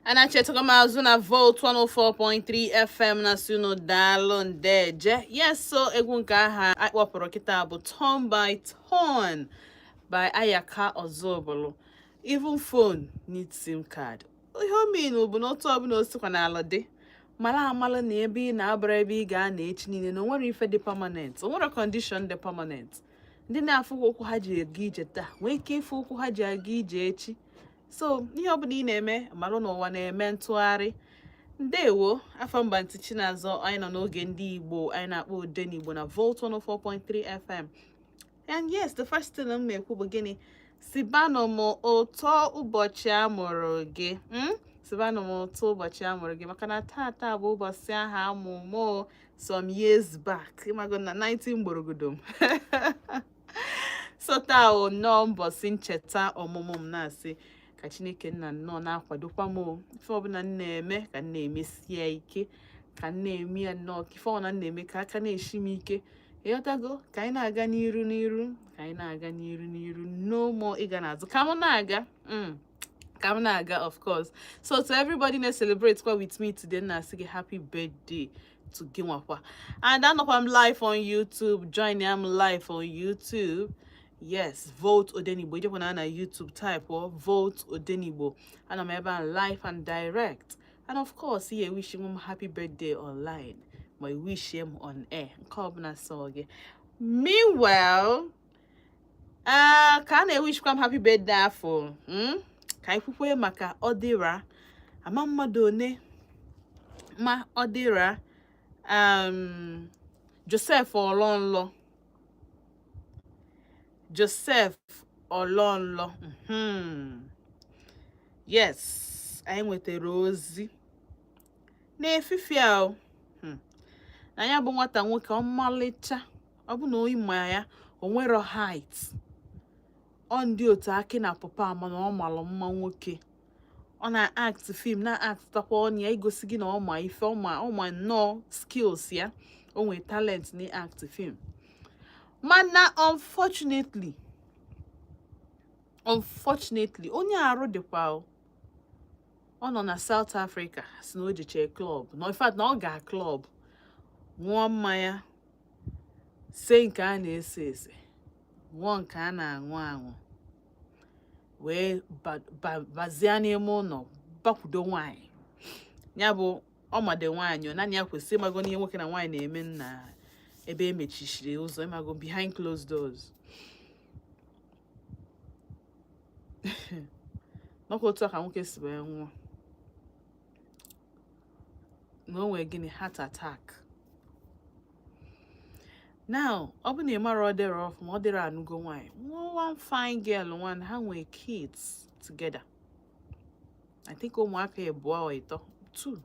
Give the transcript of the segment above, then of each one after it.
Anachetago m azụ na Volt 104.3 FM na sị unu daalụ ndeje. Yes, so egwu nke aha a kpọpụrụ kịta bụ Turn by Turn by Ayaka Ozubulu. Even phone needs SIM card. Ihe o mean bụ na otu ọbụla o sikwa n'ala dị mara amala na ebe ị na-abụrụ ebe ị ga-anọ echi niile na o nwere ife dị permanent, o nwere condition dị permanent. Ndị na-afụghị ụkwụ ha ji aga ije taa nwee ike ịfụ ụkwụ ha ji aga ije echi. So ihe ọbụla ị na-eme, marụ na ụwa na-eme ntụgharị. Ndewo, afa m bụ Aunty Chinazọ. Anyị nọ n'oge ndị Igbo anyị na-akpọ Odenigbo na Volt 104.3 FM. And yes, the first thing m na-ekwu bụ gịnị? Sibanụ m ụtọ ụbọchị a mụrụ gị. Sibanụ m ụtọ ụbọchị a mụrụ gị, maka na tata bụ ụbọchị ahụ amụ mụ some years back, ịmago na 19 gborogodo m. So taa o nnọọ mbọsị ncheta ọmụmụ m, na-asị ka Chineke nna nnọọ na-akwadokwa m o. Ife ọbụla m na-eme ka m na-emesi ya ike, ka m na-eme ya nnọọ, ka ife ọbụla m na-eme ka aka na-eshi m ike. Ịghọtago? Ka anyị na-aga n'iru n'iru, ka anyị na-aga n'iru n'iru, no more ịga n'azụ, ka m na-aga, ka m na-aga, of course. So to everybody na-celebrate kwa with me today, na-asị gị happy birthday to gị nwakwa. And anọkwa m live on YouTube. Join am live on YouTube. Yes, Volt Odenigbo. Ijekwa na YouTube, type or Volt Odenigbo, ana m ebe a live and direct. And of course, ihe wish m happy birthday online ma wish m on air, nke ọbụla sọ gị. Meanwhile, ka a na-ewishkwa m happy birthday afọ, Ka anyị kwukwe maka ọdịra ama mmadụ one ma ọdịra Joseph Olonlo. Joseph Olonlo. Yes, anyị nwetara ozi n'efifie a na ya bụ nwata nwoke ọmalịcha. Ọ bụ na oyi ma ya, o nwero height, ọ ndị otu akị na papa, mana ọ malụ mma nwoke. Ọ na-act film, na-actakwa ọnụ ya igosi gị na ọ ma ife, ọ ma nnọọ skills ya, o nwere talent na act film. Mana unfortunately, onye arụ dịkwa o. Ọ nọ na South Africa, si na o jechee club, no, in fact na ọ ga club, ṅụọ mmanya, see nke a na-ese ese, ṅụọ nke a na-aṅụ aṅụ, wee bazie n'ime ụlọ bakwudo nwaanyị. Ya bụ ọmade nwaanyị naanị ya kwesịrị ịmago n'ihe nwoke na nwaanyị na-eme na ebe emechishiri ụzọ, ịmago, behind closed doors. N'ọkwa otu a ka nwoke si wee nwụọ, na o nwee gịnị? Heart attack. Now, ọ bụ na ị mara, ọ dịrọ ọfụma, ọ dịrọ anụgo nwaanyị, nwa one fine girl one, ha nwee kids together. I think ụmụaka abụọ or ịtọ, two.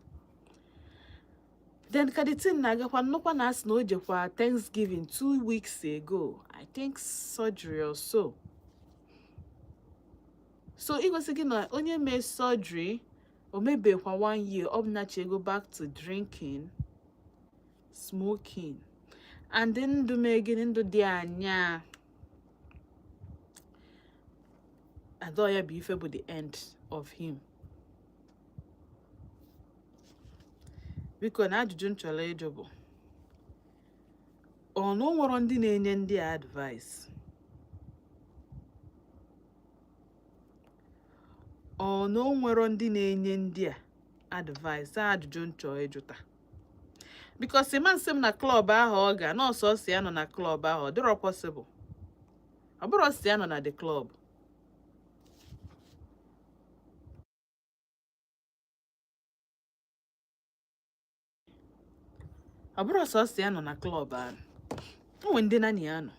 Then ka the thing na-agakwa, nnukwu na asị na o jekwa Thanksgiving 2 weeks ago, I think surgery or so. So igosi gị na onye mee surgery o mebekwa one year, ọ bụ na go back to drinking, smoking and ndụ mee gịnị, ndụ dị anya adọ ya bụ ife bụ the end of him. Biko, na ajụjụ m chọrọ ịjụ bụ, ọ na o nwere ndị na-enye ndị a advice? Ọ na o nwere ndị na-enye ndị a advice? Ajụjụ m chọrọ ịjụta, because ịma nsị m na club ahụ ọ ga nọọsụ ọsị ya nọ na club ahụ, ọ dịrọ possible. Ọ bụrụ ọsị ya nọ na the club, ọ bụrụ sọsọ ya nọ na club ahụ, o nwere ndị naanị ya nọ,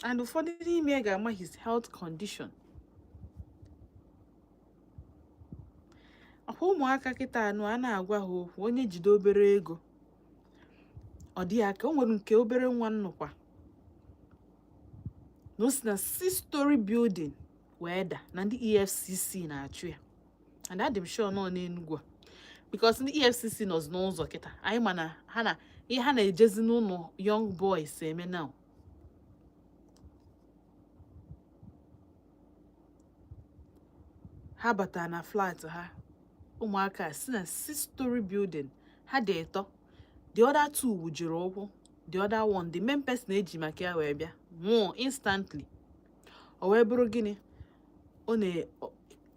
and ụfọdụ n'ime ya ga-ama his health condition. Ọkwa ụmụaka kịta anụ a na-agwa ha okwu, onye jide obere ego ọ dị ya ka o nwere nke obere nwa nnukwa na o si na 6-story building wee da, na ndị EFCC na-achụ ya. And adị m sure nọ n'Enugwu a, because ndị EFCC nọzi n'ụzọ kịta anyị, ma na ha na ihe ha na-ejezi n'ụlọ young boys eme now. Ha batara na flat ha, ụmụaka si na 6 story building ha dị ịtọ. The other two wujiri ụkwụ, the other one, the main person eji maka ya wee bịa, nwụọ instantly. O wee bụrụ gịnị? Ọ na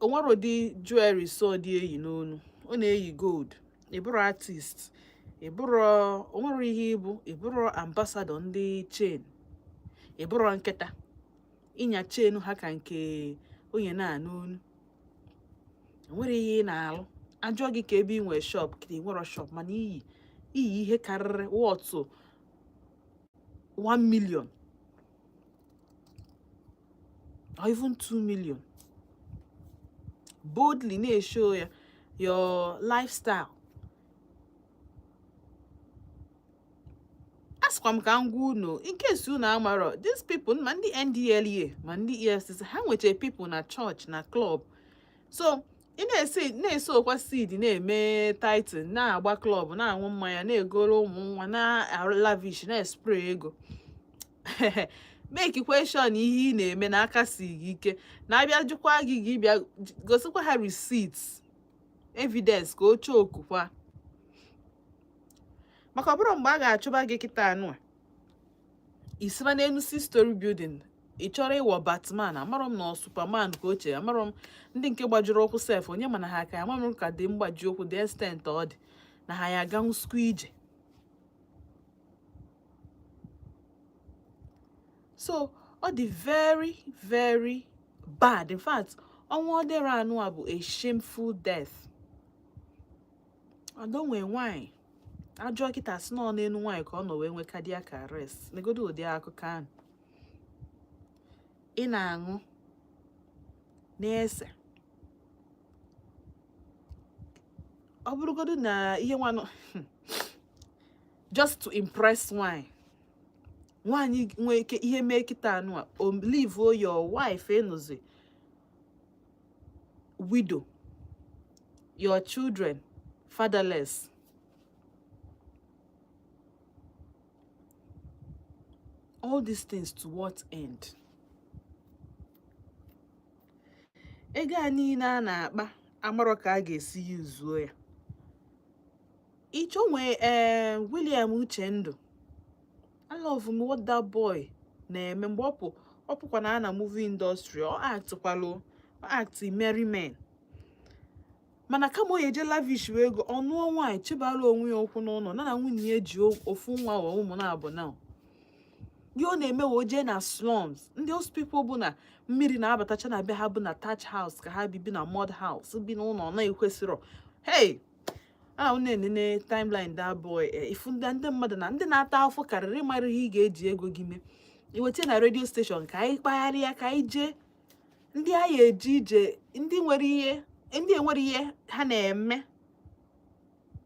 o nwere ụdị jewelry so dị eyi n'onu, ọ na-eyi gold. Ị bụrụ artist, ị bụrụ o nwere ihe ịbụ, ị bụrụ ambassador ndị chain, ị bụrụ nkịta ịnya chain ha ka nke onye na-anụ onu. O nwere ihe ị na-alụ, ajụọ gị ka ebe ị nwee shop ka ị nwere shop, mana iyi ihe karịrị worth 1 million or even 2 million, boldly na-eshow ya your lifestyle. Asịkwa m ka m gwa unu, in case unu amarọ, these people, ma ndị NDLEA ma ndị EFCC, ha nwecha people na church na club. So ị na-ese na-ese okwa seed, na-eme title, na-agba club, na-aṅụ mmanya, na-egoro ụmụ nwa, na-lavish, na-spray ego. Make question ihe ị na-eme n'aka si gị ike na-abịa jụkwa gị, gị bịa gosikwa ha receipts, evidence, ka o chokukwa, maka ọ bụrụ mgbe a ga-achụba gị kịta anụ a isiba n'elu 6 story building, ị chọrọ ịwọ Batman, amarọ m na ọ Superman ka o che, amarọ m ndị nke gbajiri ụkwụ sef, onye mana ha aka, amarọ m ka dị mgbaji ụkwụ dị extent ọ dị na ha ya aga nsukwu ije. So ọ dị very very bad. In fact, ọnwụ ọdịrị anụ a bụ a shameful death. Ọdọ nwee nwaanyị ajụọ kịta sị nọ n'elu nwaanyị ka ọ nọ wee nwee cardiac arrest. Negodo ụdị akụkọ ahụ ị na-aṅụ na-ese. Ọ bụrụgodu na ihe nwanụ just to impress nwanyị, nwaanyị nwee ike ihe mee kịta anụ a, o leave your wife ịnụzi widow, your children fatherless. All these things to what end? Ego a niile a na-akpa, amarọ ka a ga-esi yuzuo ya. Icho nwee ee William Uchendu, I love m what that boy na-eme mgbe ọ pụ, ọ pụkwa na na movie industry, ọ actkwalụ, ọ act Merry Men. Mana kama o eje lavish wee ego, ọ nụọ nwaanyị, chebara onwe ya okwu n'ụlọ na na nwunye ya ji ofu nwa wa ụmụ na-abụ. Na ihe ọ na-eme, wee jee na slums, ndị those people bụ na mmiri na-abatacha na be ha, bụ na thatch house ka ha bi, bi na mud house, bi n'ụlọ na-ekwesịrọ. Hey, a na-enene timeline that boy, ifu ndị mmadụ na ndị na-ata afọ karịrị ịmara ihe ị ga-eji ego gị mee. Iweta na radio station ka anyị kpagharịa, ka anyị jee ndị anyị eje ije, ndị nwere ihe, ndị enwere ihe ha na-eme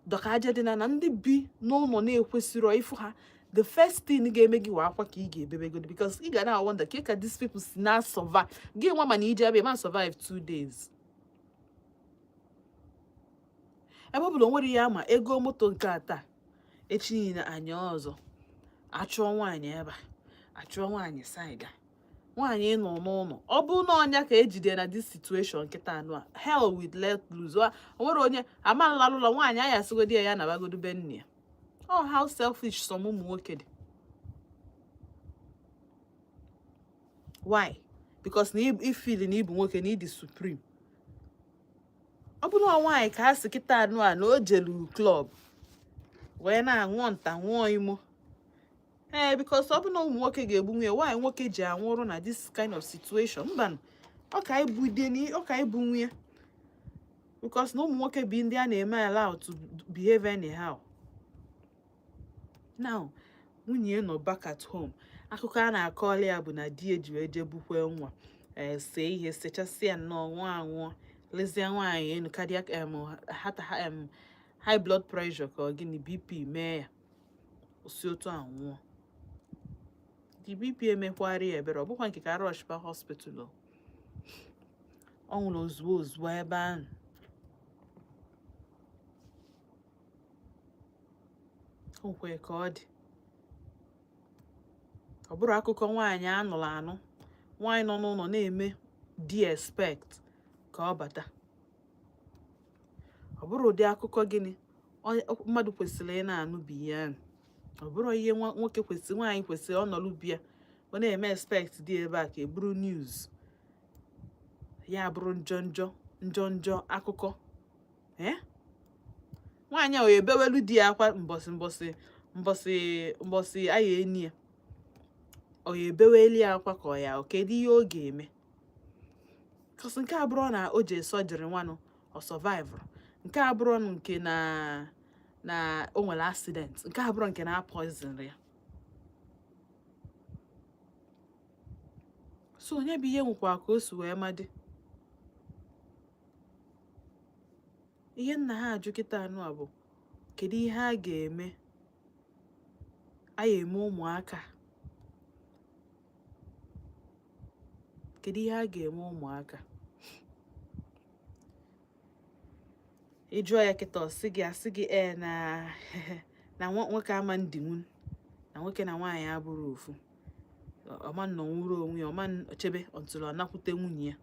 dọka aja dị na ndị bi n'ụlọ na-ekwesịrọ. Ịfụ ha, the first thing ga-eme gị wa akwa ka ị ga-ebebegodi, because ị ga na wonder ka these people si na survive. Gị nwa mana ije ebe ma survive 2 days, ebe ọ bụla o nwere ihe ama ego moto nke a taa, echi niile anya ọzọ achụọ nwaanyị ebe a, achụọ nwaanyị side a, nwaanyị nọ n'ụlọ. Ọ bụ na ọnya ka ejide na this situation nkịta anụ a, hell will let loose. O nwere onye ama nlalụlọ nwaanyị anya asịgodi ya ya nabagodu be nne ya. Oh, how selfish some ụmụ nwoke dị. Why? Because na ifili na ịbụ nwoke na ịdị supreme. Ọ bụrụ na nwaanyị ka a sị kịta anụ a na o jelu club wee na-aṅụọ nta, ṅụọ imo, ee, because ọ bụ na ụmụ nwoke ga-egbu nwunye nwaanyị, nwoke ji anwụrụ na this kind of situation. Mbanụ, ọ ka ibu ọ ka ibu nwunye, because na ụmụ nwoke bụ ndị a na-eme allow to behave anyhow. Now nwunye nọ back at home, akụkọ a na-akọọla ya bụ na di eji wee jee bukwe nwa, ee, see ihe sechasịa nnọọ, nwụọ anwụọ, lezie nwaanyị enu, cardiac heart, high blood pressure ka ọ gịnị, BP mee ya, o si otu a nwụọ. The BP emekwara ya ebere, ọ bụkwa nke ka rush ba hospital o. Ọ nwụrụ ozugbo ozugbo ebe ahụ. O nwekwe ka ọ dị, ọ bụrụ akụkọ nwaanyị anụrụ anụ, nwaanyị nọ n'ụlọ na-eme di expect ka ka ọ bata. Ọ bụrụ ụdị akụkọ gịnị mmadụ kwesịrị ị na-anụ bi ya. Ọ bụrụ ihe nwoke kwesịrị, nwaanyị kwesịrị ọnọlụ bịa, ọ na-eme expect dị ebe a ka eburu news ya bụrụ njọ njọ njọ njọ akụkọ. Ee, nwaanyị a, o ebewelu di ya akwa mbọsị mbọsị mbọsị mbọsị aya eni ya, ọ ya ebeweli ya akwa ka ọ ya, kedu ihe ọ ga-eme? 'Cause nke a bụrụ na o jee sọjiri nwanụ, ọ survive. Nke a bụrụ nke na o nwere accident. Nke a bụrụ nke na poison ya. So onye bụ ihe nwekwa ka o si wee madị ihe nna ha ajụ kịta anụ a bụ kedu ihe a ga-eme, a ya eme ụmụaka? Kedu ihe a ga-eme ụmụaka? Ị jụọ ya kịta, ọ sị gị, asị gị ee, na nwoke ama ndinwu, na nwoke na nwaanyị abụrụ ofu, ọma nnọnwuru onwe ya, ọma chebe until ọ nakwute nwunye ya.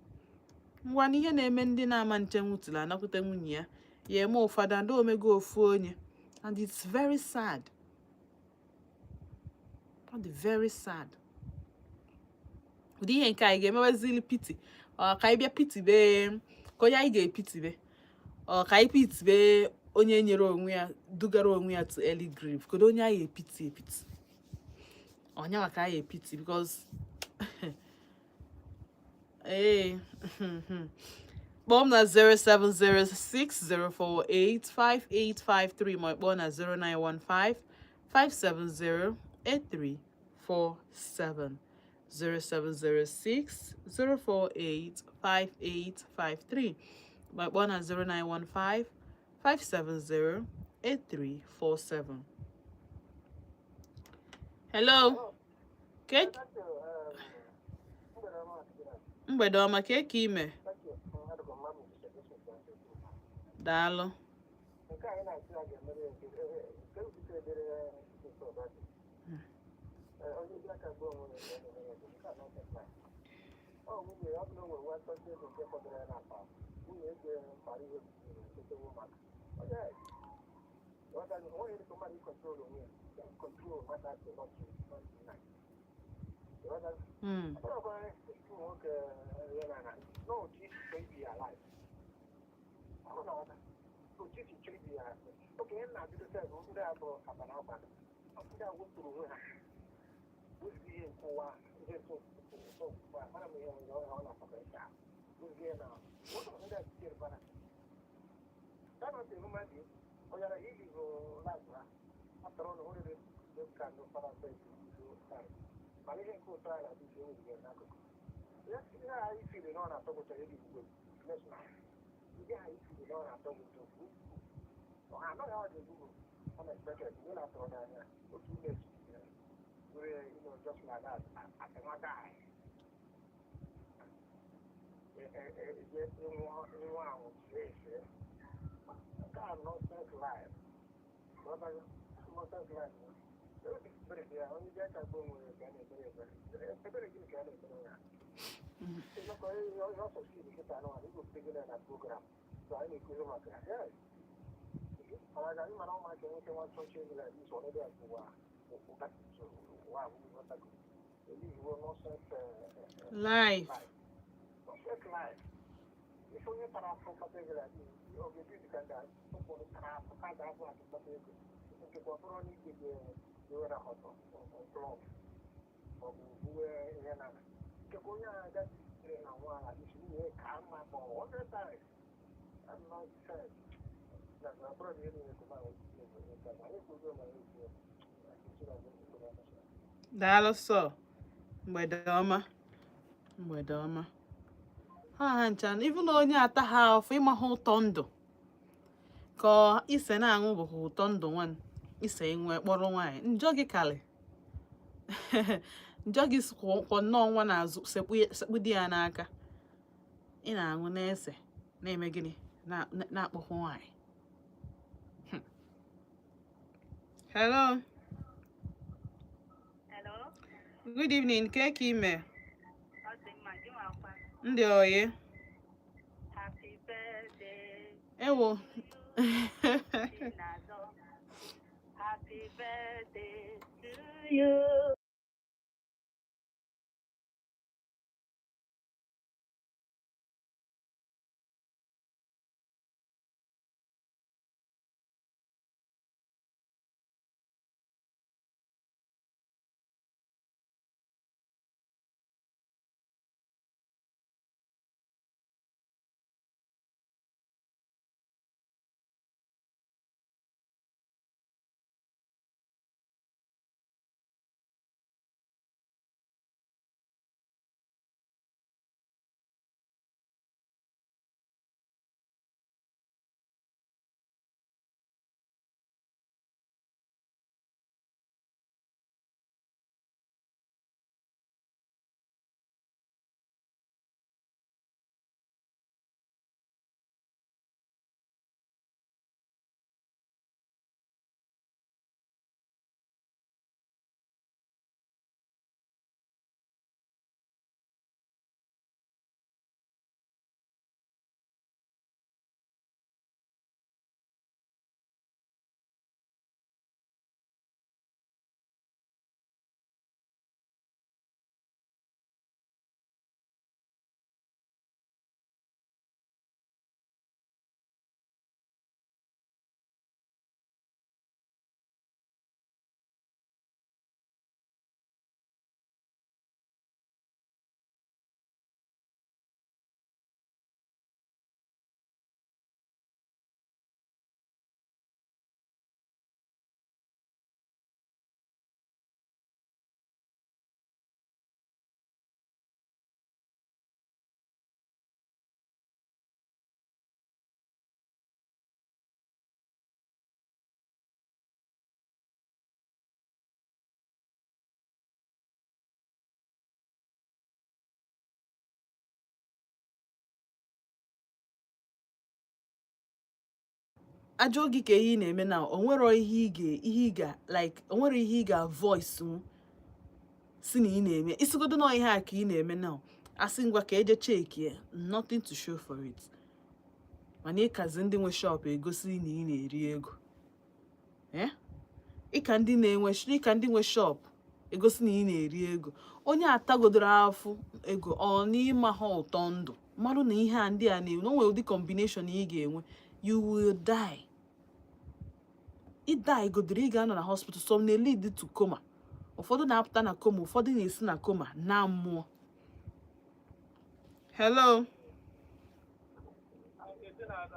Ngwa, na ihe na-eme ndị na-ama nchenwu till anakwute nwunye ya, ya eme ụfọdụ ada omego ofu onye, and it's very sad. Ọ dị very sad. Ụdị ihe nke anyị ga-emewezili pity, ọ ka anyị bịa pity-be ka onye anyị ga-epity-be, ọ ka anyị pity-be onye nyere onwe ya, dugara onwe ya to early grave? Kedu onye anyị epity epity? Onye ka anyị epity? Because ee, kpọọ m na 07060485853, ma kpọọ na 09155708347, 07060485853, ma kpọọ na 09155708347. Hello. Ke mgbede ọma. Ka ka ime? Daalụ. Nke anyị na-asị a ga-emere ya nke nke nkwute ebere ya nke ọbadị. Onye ji aka gbuo onwe ya ka ọ na-eme ya nke a nọọsens life. Ọ nwunye ọ bụ na o nwere nwa ntọchi ego nke fọdụrụ ya n'akpa, nwunye ego mkpara ihe etewo maka onye ghọtaghị onweghị dịka mmadụ ịcontrol onwe ya, control mmadụ asị nọtụ nọtụ. Ọ bụrụ ụmụ nwoke ya na n'otu isi chọọ ibi ya life, ọ bụrụ na ọta otu isi chọọ ibi ya oge ihe na-ajụdo sef, ndị a bụ akpa na akpa, ndị a wepụrụ onwe ha, wezụga ihe nke ụwa, ihe ntụ ụtọ ụwa, mara m ihe ọ na-akpakọrịta, wezụga ya na ụlọ ndị a tinyere bara. That not a human being. Oyara he live life ha. After all, only the can no father said to time. Mana ihe nke ụtọ a na-adị ka enweghị n'akụkụ. Ya ihe a ifili na ọ na-atọ gị ụtọ, eri ugbo national. Ihe a ifili na ọ na-atọ gị ụtọ bụ ọ anaghị ọ dị egwu unexpected ihe na-atọrọ n'anya otu ume were just like that as a nwa guy. Ịnwụ anwụ see see nke a nonsense life. Ghọtago? Nonsense life. Ebere dị ya, onye ji aka gbuo onwe ya ka a na-ebere ebere. Ebere gịnị ka a na-ebere ya? Ịnọkọ ihe ọsọ si nkịta anụ ala igwepụta gị na program so anyị na-ekuzi maka ya. Yes. Mana ga anyị mara ụmụaka nwoke nwa chọọchị ego like this already at ụwa ụka ụwa abụghị. Ghọtago? Eliziwo nonsense life. Life. Nonsense life. Ife onye tara afọ kpata ego like this, ọ ga-ebi dị ka ndị ụfọdụ tara afọ ka ga-abụ atụ kpata ego nkekwa ọ bụrụ na igwe ga-ewere ọtọ club maọbụ uwe ihe na nkekwa onye a agaghị sitere na nwa ala isi nwunye ka mma ma ọ 100 times. I'm not sad. Na na bụrụ na ihe niile kụma anyị kwugo ma anyị kwuo. Daalụ sọ. Mgbede ọma, mgbede ọma. Ha ha ncha, even onye ata ha afọ ịma ha ụtọ ndụ ka ọ ise na-aṅụ bụkwa ụtọ ndụ nwan ise nwe kpọrọ nwaanyị njọ gị kalị njọ gị kwọ nnọọ nwa n'azụ sekpu di ya n'aka, ị na-aṅụ na-ese na-eme gịnị, na-akpọkwa nwaanyị. Hello. Hello. Good evening. Ke ka ime? Ọ dị mma, gị nwakwa? Ndị oyi. Happy Ewo. Chinazọ. Happy birthday to you. Ajụọ gị ka ihe ị na-eme na o nwero ihe ị ga, ihe ị ga like, o nwere ihe ị ga voice nwu si na ị na-eme. Isigodo na ihe a ka ị na-eme na asị, ngwa, ka eje check ya, nothing to show for it. Mana ịkazi ndị nwe shop egosi na ị na-eri ego, eh, ịka ndị na-enwe, ịka ndị nwe shop egosi na ị na-eri ego. Onye atagodoro afụ ego ọ n'ịma ha ụtọ ndụ mmadụ na ihe a ndị a na-enwe, o nwere ụdị combination ị ga-enwe, you will die. Ị die godoro, ị ga-anọ na hospital. Some na-lead to coma, ụfọdụ na-apụta na coma, ụfọdụ na-esi na coma na mmụọ. Hello.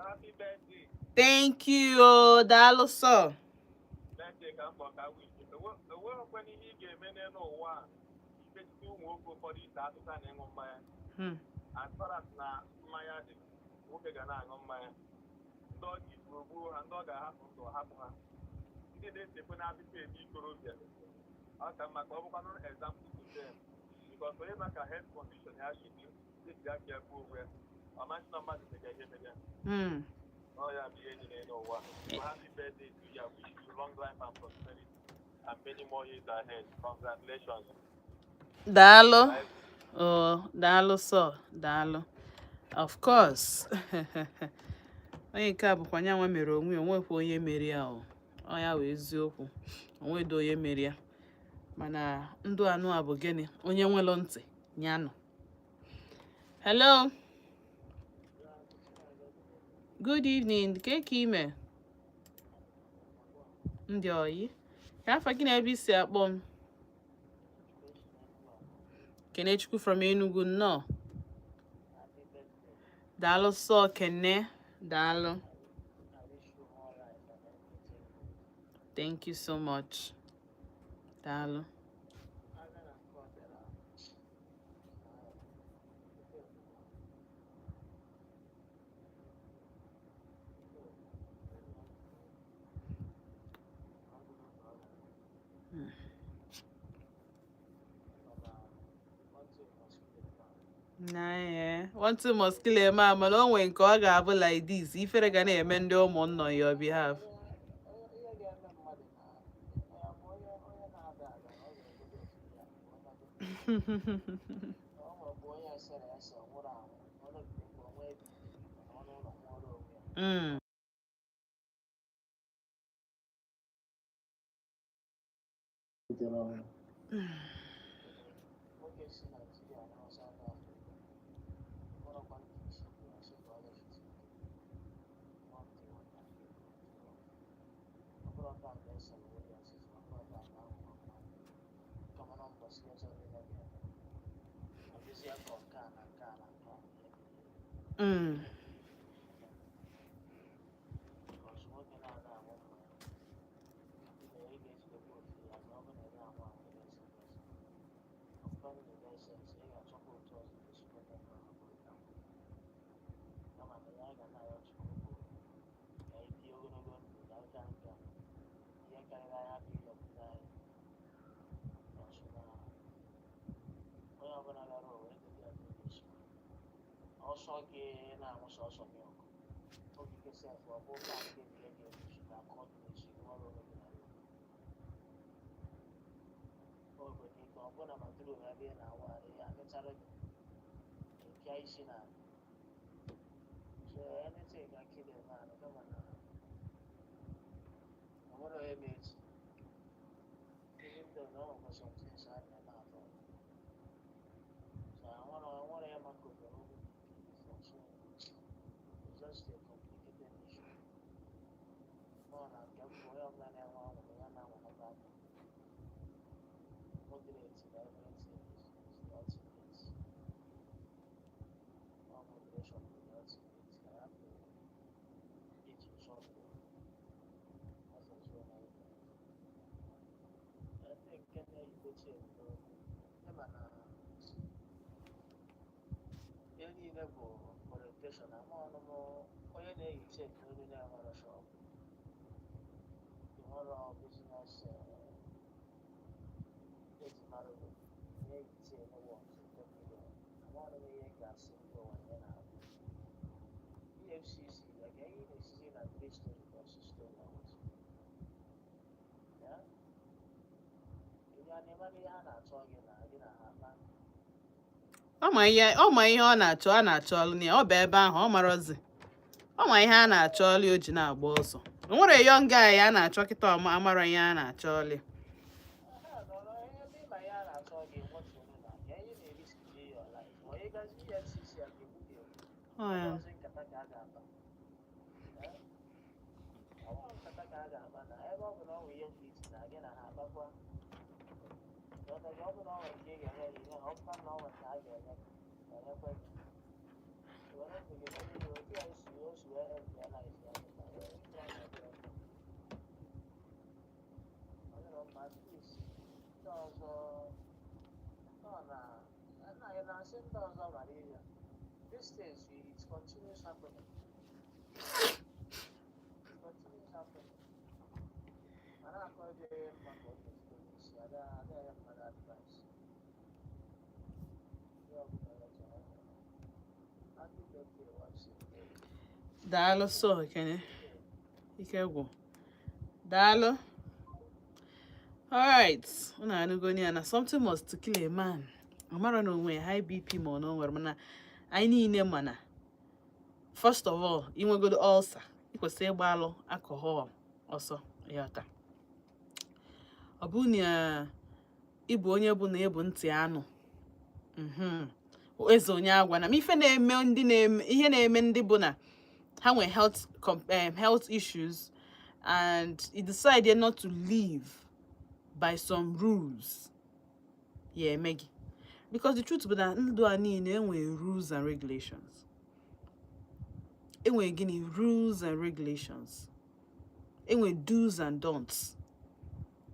Happy birthday. Thank you oh, daalụ sọ. Birthday ka mkpọ ka wish. Enweghịkwana ihe ị ga-eme n'elu ụwa a imechite ụmụ nwoke ụfọdụ ite atụta na ịṅụ mmanya. As far as na mmanya dị, nwoke ga na-aṅụ mmanya. Ndị ọ ga-egbu gbuo ha, ndị ọ ga-ahapụ ndụ hapụ ha. Ndị na-esekwe na apịpị eme ikorobịa, ọ ka mma ka ọ bụkwanụ example to them, because onye maka health condition ya si dị eji aka ya gbuo onwe ya, ọ masị na mmadụ mega ihe mega. Ọ ya bụ ihe dị n'elu ụwa. So happy birthday to you. I wish you long life and prosperity and many more years ahead. Congratulations. Daalụ. Bye. Oh, daalụ sọ, daalụ. Of course, onye nke a bụkwa nyanwa mere onwe ya, onwekwa onye mere ya. O ọ ya wee eziokwu, onwedo onye mere ya, mana ndụ anụ a bụ gịnị? Onye nwelụ ntị nyanụ. Hello, good evening. Ke ka ime, ndị oyi? Ka afa gị na ebe isi akpọ m? Kenechukwu from Enugu, nnọọ. Daalụ sọ, Kene, daalụ. Thank you so much, daalụ. Na ee, one two must kill a man, mana o nwee nke ọ ga-abụ like this, ifere ga na-eme ndị ụmụnna on your behalf. Ihe ga-eme mmadụ na ya bụ onye na-ada ada, ọ ga-egodo ofu ya ghọtago. Na ọ nwere onye esere ese nwụrụ anwụ, ọ nọgidekwa onwe ebe mana ọnụ ụlọ nwụọrọ onwe ya. Butere ọnwụ. Nwoke si Naijiria na South Africa bụrụkwa ndị isi kwuru sị ka ọ lefti ọ bụrụ taa ka ese were ya sisi, ọ bụrụ taa ka ahụ kama na mbọsị ọzọ niile ga-eme ọ dịzịa ka nke a na nke a na nke a. Because nwoke na-ada aṅụ mmanya, ị ga-ejidekwa otu ya ma ọ bụ na ị ga-anwụ anwụ, ị ga-ese ese ọ bụrụ na ị ga-ese ese, ị ga-achọkwa otu ọzọ ị ga-esi nweta ego ahụ bụrụ ka kama na ya ga na-ayọ Chukwu bụ ka anyị bie ogologo ndụ na nka nka ihe karịrị anyị hapụ ịyọpụta anyị ọsụ na onye ọbụla gara ụwa ego gị adịghị esi ọsọ gị na-anwụ sọsọ milk ogige sef ọ bụ ụka nke nke ga-ebusu na aka ọdụ na-esi ọrụ onwe gị na ya o nwere ike ọ bụrụ na bathroom ebe ị na-awụ arụ ya amịchara gị pịa isi na. So anything can kill a man, kama na ọ nwere onye ma echi, even though na ọ nwekwa some things a na-eme atọ. So I nwere ya maka obere okwu before, so it's just a complicated issue. Ọ na nke mbụ, onye ọbụla na-enwe anwụrụ ya na-anwụnata aka moderate na everything is the ultimate. All moderation bụ the ultimate ka hapụ iji chọọ ndụ asọsụ na ibe ndị nke na-eyigochi n'okwu ịma na ihe niile bụ orientation ama ọnụmụ onye na-eyi chain n'olu na-enwero shop, enwero business eji mara gị na-eyi chain worth 10 million, ama ọnụmụ ihe ga-asị ndị ụwa ihe na-abụ EFCC ya ga ihe na-esizi na three story or six story house ya ihe a na-emara ihe a na-achọ gị na gị na ha akpa. Ọ ma ihe ọ na-achọ, a na-achọ ọlụ ya. Ọ bụ ebe ahụ ọ marọzi, ọ ma ihe a na-achọ ọlụ o ji na-agba ọsọ. O nwere young guy a na-achọ kịta ọma amara ihe a na-achọ ọlụ. Ha nọrọ ebe ịma ihe a na-achọ gị nwetụrụ na ya ihe na-erisk your life onye gazi EFCC a ga-egbu gị egbu. Ọ ya. Ọzọ nkata ka a ga-akpa. Eh? Ọ bụrụ nkata ka a ga-akpa na ebe ọ bụ na ọ nwụ ihe ndị isi na gị na ha akpakwa. Ghọtago? Ọ bụ na ọ nwere nke ị ga-enye ya ihe ha, ọ bụkwa na ọ nwere nke a ga-enye gị, enyekwa gị. Were ndụ gị mere ihe otu a esi o si wee end ya life ya kịta, wee ndụ ahụ ọ dịrọ mma. Ọ dịrọ mma, at least ndị ọzọ nọ na na ya na-asị ndị ọzọ mara ihe. These things, it continues happening. It continues happening. Mana akọ dị mma ka ọ ga-ejido n'isi ada ada ya mmadụ advice. Ihe ọbụla ya chọrọ ya. Happy birthday once again. Daalụ so Kene ike gwụ. Daalụ. Alright, unu anụgo ya na something must to kill a man. Ọ mara na onwe high BP ma ọ na o nwere, mana anyị niile mana first of all, inwegodo ulcer, ị kwesịrị ịgba alụ alcohol ọsọ. Ịghọta? Ọ bụrụ na ịbụ onye bụ na ịbụ ntị anụ eze onye agwa na m ife na-eme ndị na-eme ihe na-eme ndị bụ na ha nwere health issues and you decide not to live by some rules ya eme gị, because the truth bụ na ndụ a niile enwere rules and regulations. Enwere gịnị? Rules and regulations. Enwere do's and don'ts,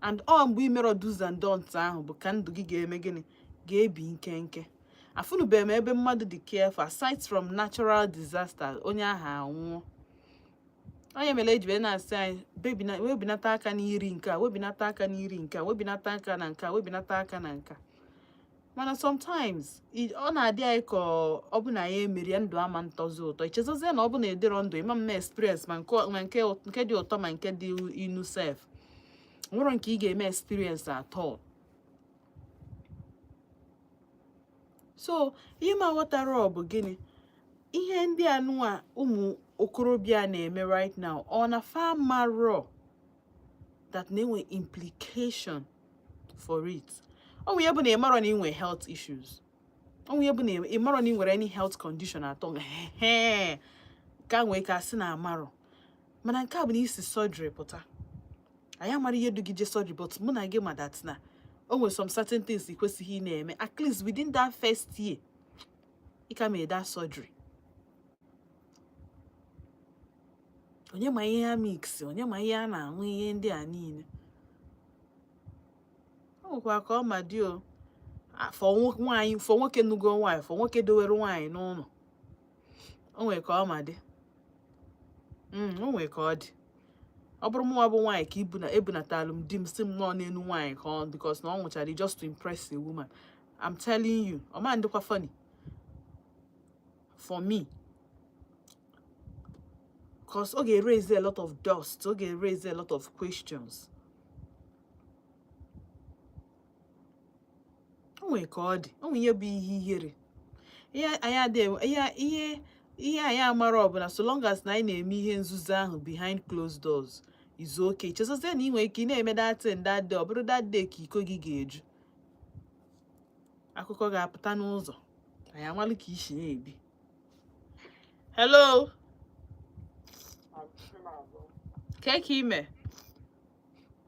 and ọ mgbe ị merọ do's and don'ts ahụ bụ ka ndụ gị ga-eme gịnị? Ga-ebi nkenke. Afụnụbeghị m ebe mmadụ dị careful, aside from natural disaster, onye ahụ anwụọ. Onye mere eji wee na-asị anyị webinata aka n'iri nke a, webinata aka n'iri nke a, webinata aka na nke a, webinata aka na nke a. Mana sometimes ọ na-adị anyị ka ọ bụ na ya emerie ndụ ama ntọzi ụtọ. Ichezozie na ọ bụ na ịdịrọ ndụ ịma mma experience ma nke dị ụtọ ma nke dị inu sef nwere nke ị ga-eme experience at all. So ihe m aghọtara ọ bụ gịnị? Ihe ndị a nụwa ụmụ Okorobịa na-eme right now, ọ na fa marọ that na-enwe implication for it. Ọ nwere bụ na ị marọ na ị nwere health issues, ọ nwere bụ na ị marọ na ị nwere any health condition atọ he ka nwee ka asị na amarọ. Mana nke a bụ na isi surgery pụta, anyị amara ihe du gị je surgery, but mụ na gị ma that na o nwere some certain things ị kwesịghị ị na-eme, at least within that first year ị ka mee that surgery. Onye ma ihe ha mix, onye ma ihe a na-aṅụ, ihe ndị a niile, o nwekwa ka ọ ma dị o. For nwaanyị, for nwoke nugo nwaanyị, for nwoke dowere nwaanyị n'ụlọ, o nwere ka ọ ma dị. O nwere ka ọ dị. Ọ bụrụ mụnwa bụ nwaanyị ka ibu na ebunatalụ m di m, si m nọọ n'elu nwaanyị ka ọ because na ọ nwụchara just to impress a woman, I'm telling you, ọ ma ndịkwa funny for me, cause ọ ga-raise a lot of dust, ọ ga-raise a lot of questions. O nwere ka ọ dị. O nwere ihe bụ ihe ihere, ihe anyị adịghị ihe anyị amara ọbụla. So long as na anyị na-eme ihe nzuzo ahụ behind closed doors is okay. Chezozie na ị nwere ike ị na-eme that thing that day, ọ bụrụ that day ka iko gị ga-eju, akụkọ ga-apụta n'ụzọ, anyị amalụ ka isi na-ebi. Hello, ka ime?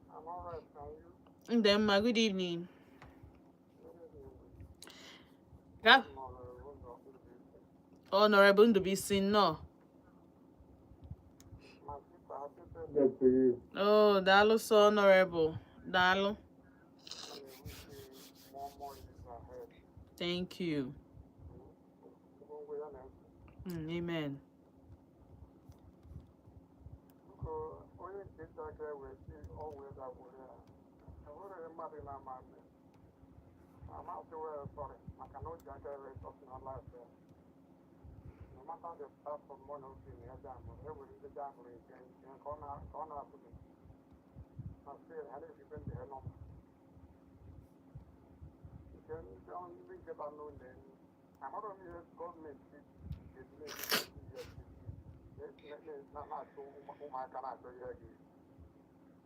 I'm alright, are you? Ndị mma, good evening. Ka Honorable Ndubuisi, nnọọ. My sister, happy birthday to you. Oh, daalụ so, Honorable. Daalụ. And I wish you more years ahead. Thank you. Ogologo ya na ntị. Amen. Biko, onye nke ji aka wee si ọgwụ ịda gwụrụ ya. Enwere mmadụ na-ama mme. Amasị wee sorry maka na o ji aka wee personal life ya. No matter the type of money o si na ya jamụrụ, e nwere ndị jamụrụ nke ka ọ na-abụghị. Na still ha na-ebikwe ndị ha nọma. Nke ndị nke ba n'ụlọ elu. Amarọ m ihe gọọmenti ga-eji na-eme na-achụ ụmụaka na-achọ ihe ga-eri.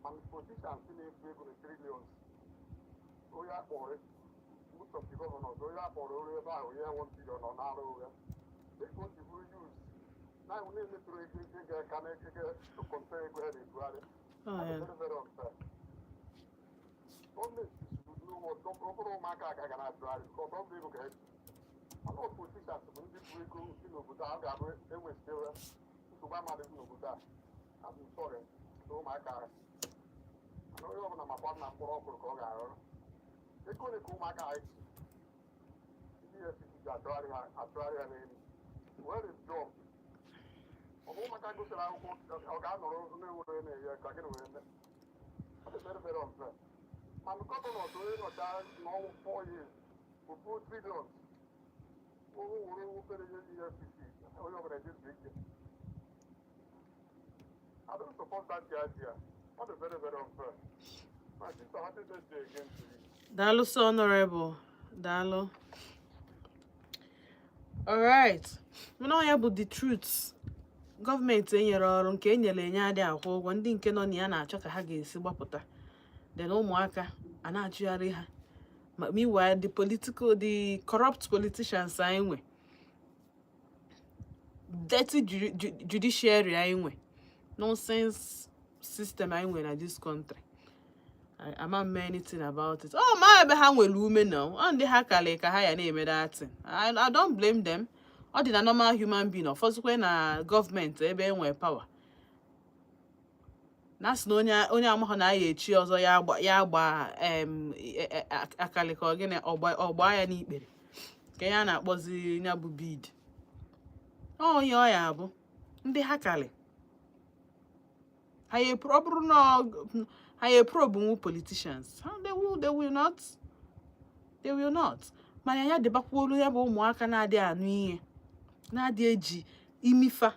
Mana politicians na-ebu ego na trillions, onye akpọrọ, most of the governors, onye akpọrọ oru ebe ahụ onye 1 billion ọ na-arụ ụgha dịka o si bụrụ use na na-emetụrụ ego aka na ego compare ego ha na-ebugharị. Oh, Ọ dị yeah. very, very unfair. Gọọmenti should know what ọ bụrụ ụmụaka aga na-achụgharị because ọ bụ ego ka ha ji. Mana politicians bụ ndị bụ ego si n'obodo a, ọ ga-abụ enwesịrị nsogbu amadịghị n'obodo a. I'm sorry na ụmụaka ahụ. Mana onye ọbụla makwa na mkpụrụ ọkwụrụ ka ọ ga-aghọrọ. Ego ole ka ụmụaka anyị ji ndị EFCC ji achụgharị ha n'elu? Where is job? Ọ bụ ụmụaka gụsịrị akwụkwọ, ọ ga-anọrọ na-enwere na-enye ka gịnị wee mee? Ọ dị very, very unfair. Mana governor onye nọcha n'ọnwụ 4 years obuo trillions owu were obere ihe EFCC, onye ọbụla ejezu ike. I don't support that idea. Ọ dị very, very unfair. My sister, happy birthday again to you. Daalụ so, Honorable. Daalụ. Alright. Mana ọ ya bụ the truth. Gọọmenti enyere ọrụ nke enyere enye adịghị akwụ ụgwọ. Ndị nke nọ na ya na-achọ ka ha ga-esi gbapụta. Then ụmụaka a na-achụgharị ha. Ma meanwhile, the corrupt politicians anyị nwe, dirty judiciary anyị nwe, nonsense system anyị nwe na this country. Ama m anything about it. Oh, ma ebe ha nwere ume na ọ ndị ha kalị ka ha ya na-eme that thing. I don't blame them. Ọ dị na normal human being, ọfọzụkwe na gọọmenti ebe e nwere power. Na sị na onye amaghọ na ya echi ọzọ ya agba akali ka ọ gịnị ọgba ya n'ikpere ka ya na-akpọzi ya bụ bid. Ọ onye ọ ya abụ ndị ha kalị ha ya ọ bụrụ na ha ya probe nwu politicians ha, they will not, they will not. Mana ya dịbakwuolu ya bụ ụmụaka na-adị anụ ihe na-adị eji imifa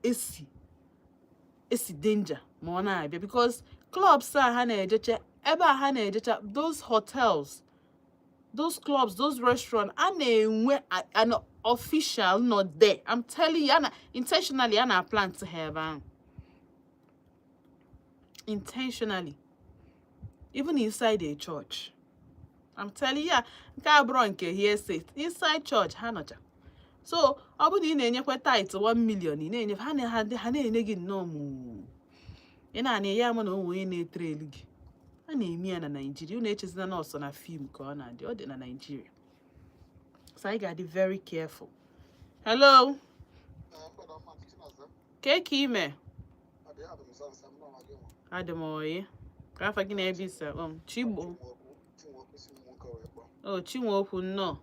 esi danger ma ọ na-abịa, because clubs a ha na-ejecha, ebe a ha na-ejecha, those hotels, Those clubs, those restaurants, a na-enwe an official nọ there. I'm telling you, a na intentionally a na plant ha ebe ahụ intentionally, even inside a church. I'm telling you, nke a bụrụ nke hearsay. Inside church ha nọcha. So ọ bụrụ na ị na-enyekwa tithe 1 million, ị na-enye ha na ha na-enye gị nnọọ mụ ị na-ana ya ama na onwe onye na-etere elu gị. A na-eme ya na Naịjirịa. Unu echezina na ọsọ na film ka ọ na-adị. Ọ dị na Naịjirịa, so anyị ga-adị very careful. Hello, ka ka ime? Adị m oyi. Ka afa gị na ebe isi akpọ m? Chigbo o Chinweokwu, nnọọ.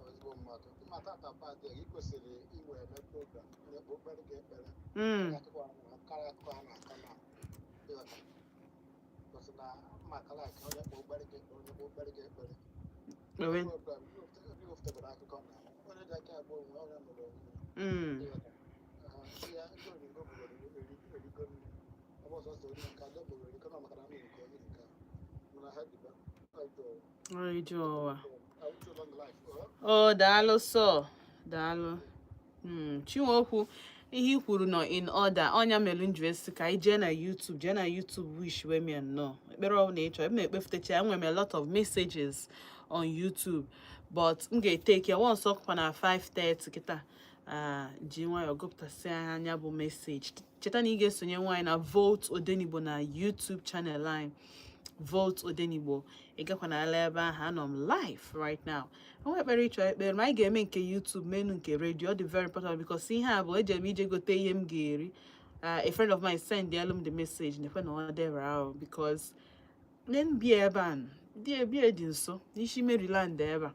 Ezigbo mmadụ ịmata tata ị kwesịrị iwe eme program onye kpere gị ekpere karịa akụkọ a na-akọ na ịghọta gosi na maka like onye kpọ okpere gị ekpere, onye kpọ okpere gị ekpere. Kpewe. Program iwepụtabara akụkọ na onye ji aka agba onwe onye mụrụ onwe ya. Ịghọta. Ya ndị oringo bugoro erigo nne ọ bụ ọsọsọ onye nke ndị bugoro erigo na maka na ndị nke onye nke a mana ha dịba ọjọọ. Ije ụwa. I wish you long life. Oh. O daalụ sọ, daalụ. Chinweokwu, ihe i kwuru nọ in order. Ọnya mere m ji wee sị ka anyị jee na YouTube, jee na YouTube wish wee mie nnọọ ekpere ọ bụla ị chọrọ. M na-ekpefutacha. Enwere m a lot of messages on YouTube, but m ga-eteke ya once ọkwa na 5:30 kịta. Ah, ji nwayọọ gụpụtasị anya bụ message. Cheta na ị ga-esonye nwaanyị na Volt Odenigbo na YouTube channel anyị, Volt Odenigbo. Ị gakwa n'ala ebe ahụ, anọ m live right now. Onwe ekpere ịchọ ekpere ma anyị ga-eme nke YouTube, menu nke radio. Ọ dị very important because ihe a bụ eji m ije gote ihe m ga-eri. A friend of mine send m the message nekwe na ọ dịra ahụ because nne m bi ebe a, dị ebie dị nso n'isi Maryland ebe a.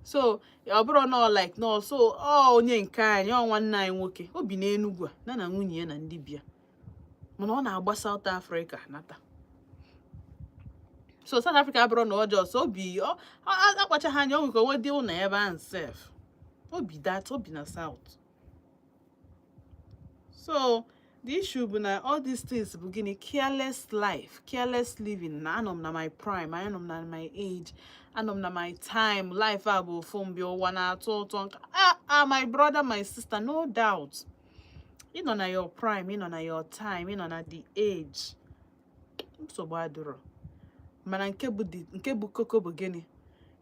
So ọ bụrụ na ọ like no, so ọ onye nke anyị, ọ nwanne anyị nwoke, o bi n'Enugwu a na na nwunye ya na ndị bịa, mana ọ na-agba South Africa nata. So South Africa abụrụ na ọjọọ so obi ọ akpachaghị anya, o nwere ka onwe dị ụlọ ebe ahụ sef obi that obi na South. So the issue bụ na all these things bụ gịnị? Careless life, careless living. Na anọ m na my prime, anọ m na my age, anọ m na my time. Life a bụ ofu mbịa, ụwa na-atọ ụtọ. Ah ah, my brother, my sister, no doubt ị nọ na your prime, ị nọ na your time, ị nọ na the age, nsogbu adịrọ. Mana nke bụ nke bụ koko bụ gịnị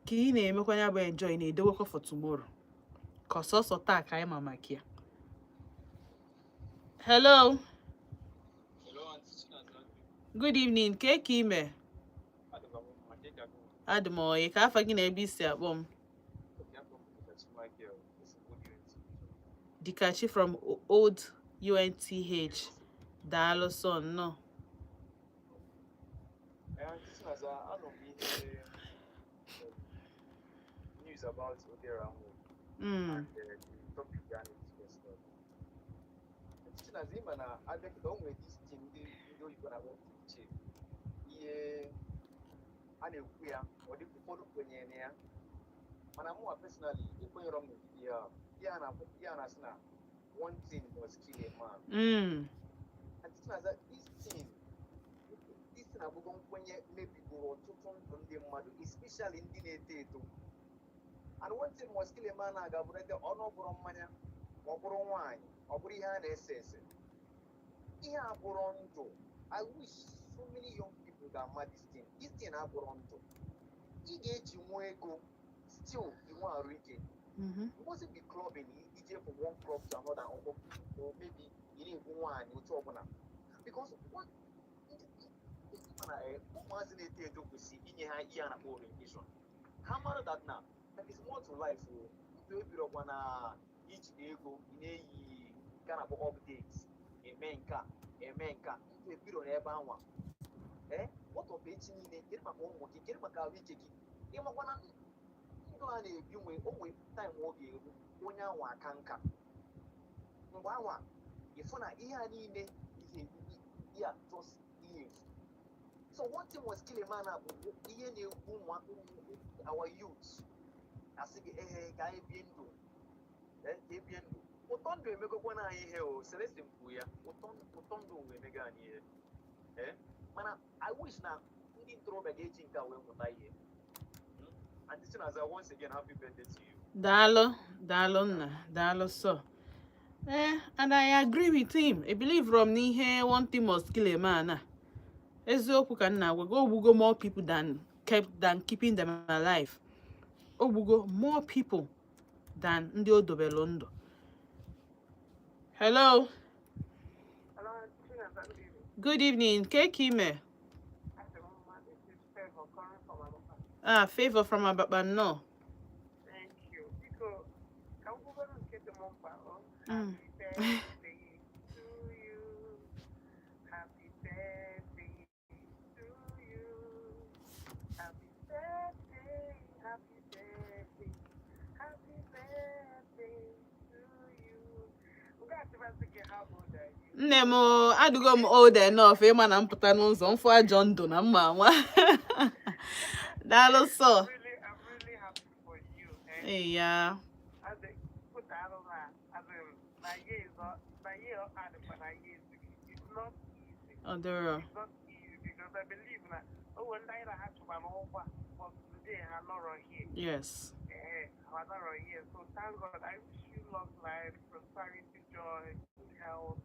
ka ị na-emekwa ya bụ enjoy na-edowekwa for tomorrow, ka ọsọsọ taa ka anyị ma maka ya. Hello. Hello, Aunty Chinaza. Good evening. Ka ka ime? Adịkwa m mma, ka ị ga-agụ? Adị m oyi. Ka afa gị na ebe isi akpọ m? Obi afọ m Dikachi Michael, esi m Old UNTH. Dikachi from Old UNTH, daalụ sọ, nnọọ. Eh, Aunty Chinaza, anọ m ihe news about Odera Nwo and the topic ya na-discuss now. Aunty Chinaza, ịma na abịa kịta, o nwere this thing ndị oyibo na-akpọ cliche, ihe a na-ekwu ya, ọ dị ụfọdụ kwenyere na ya, mana mụnwa personally ekwenyere m n'ụdị ya. Ihe a na-asị na one thing must kill a man. And Chinaza, this thing abụgo nkwenye mebigoro ọtụtụ ndụ ndị mmadụ, especially ndị na-eto eto. And one thing must kill a man a ga-abụrịta ọnụ, ọ bụrụ mmanya, ma ọ bụrụ nwaanyị, ọ bụrụ ihe a na-ese ese, ihe a bụrụ ndụ. I wish so many young people ga-ama this thing. This thing abụrụ ndụ. Ị ga-eji nwa ego, still inwe arụ ike. You mustn't be clubbing, ije from one club to another, or maybe ị na-egbu nwaanyị otu ọbụla, because what mana ụmụazị na-eto eto kwesịrị inye ha ihe a na-akpọ orientation, ha mara that na there is more to life. O ndụ ebirọkwa na ijide ego, ị na-eyi nke a na-akpọ update, eme nke a, eme nke a. Ndụ ebiro n'ebe anwa. Ee, what of echi niile? Kedu maka ụmụ gị? Kedu maka ahụike gị? Ịmakwa na ndụ a na-ebi nwe o nwe time ọ ga-eru onye anwa aka nka. Mgbe anwa ịfụ na ihe a niile, ihe ya just ihe efu. So one thing must kill a man a bụ ihe na-egbu ụmụ our youth. Asị gị ehe ka anyị bie ndụ. Ka ebie ndụ ụtọ, ndụ emegokwana anyị ihe. O Celestin kwuru ya, ụtọ ụtọ ndụ wee emego anyị ihe. Ee, mana I wish na ndị Ndị ntorobịa ga-eji nke a wee mụta ihe. And this is, once again, happy birthday to you. Daalụ, daalụ nna, daalụ. So and I agree with him. I believe from n'ihe one thing must kill a man a, eziokwu ka nna agwa gị, ogbugo more people than kept than keeping them alive. Ogbugo more people than ndị o dobelu ndụ. Hello. Hello, Chinasa, good evening. Good evening. Ke ime? Adị m mma. This is Favor calling from Abakpa. Ah, Favor from Abakpa, no. Thank you. Biko, ka m kwugoro nke dị m mkpa. O. Happy birthday to you. Happy birthday to you. Happy birthday, happy birthday, happy birthday to you. Nke a sịbasị gị, how old are you? Nne m, adịgo m old enough ịma na mpụta n'ụzọ mfụ ajọ ndụ na mma nwa. Daalụ sọ. I'm really happy for you. Eh? Ee ya. As a put out of that, as in, na years, na year and na years, it's not easy. Ọ dịrọ. It's not easy because I believe that, oh, when I had to run over, but today I'm not here. Eh, I'm not here. So thank God. I wish you long life, prosperity, joy, good health.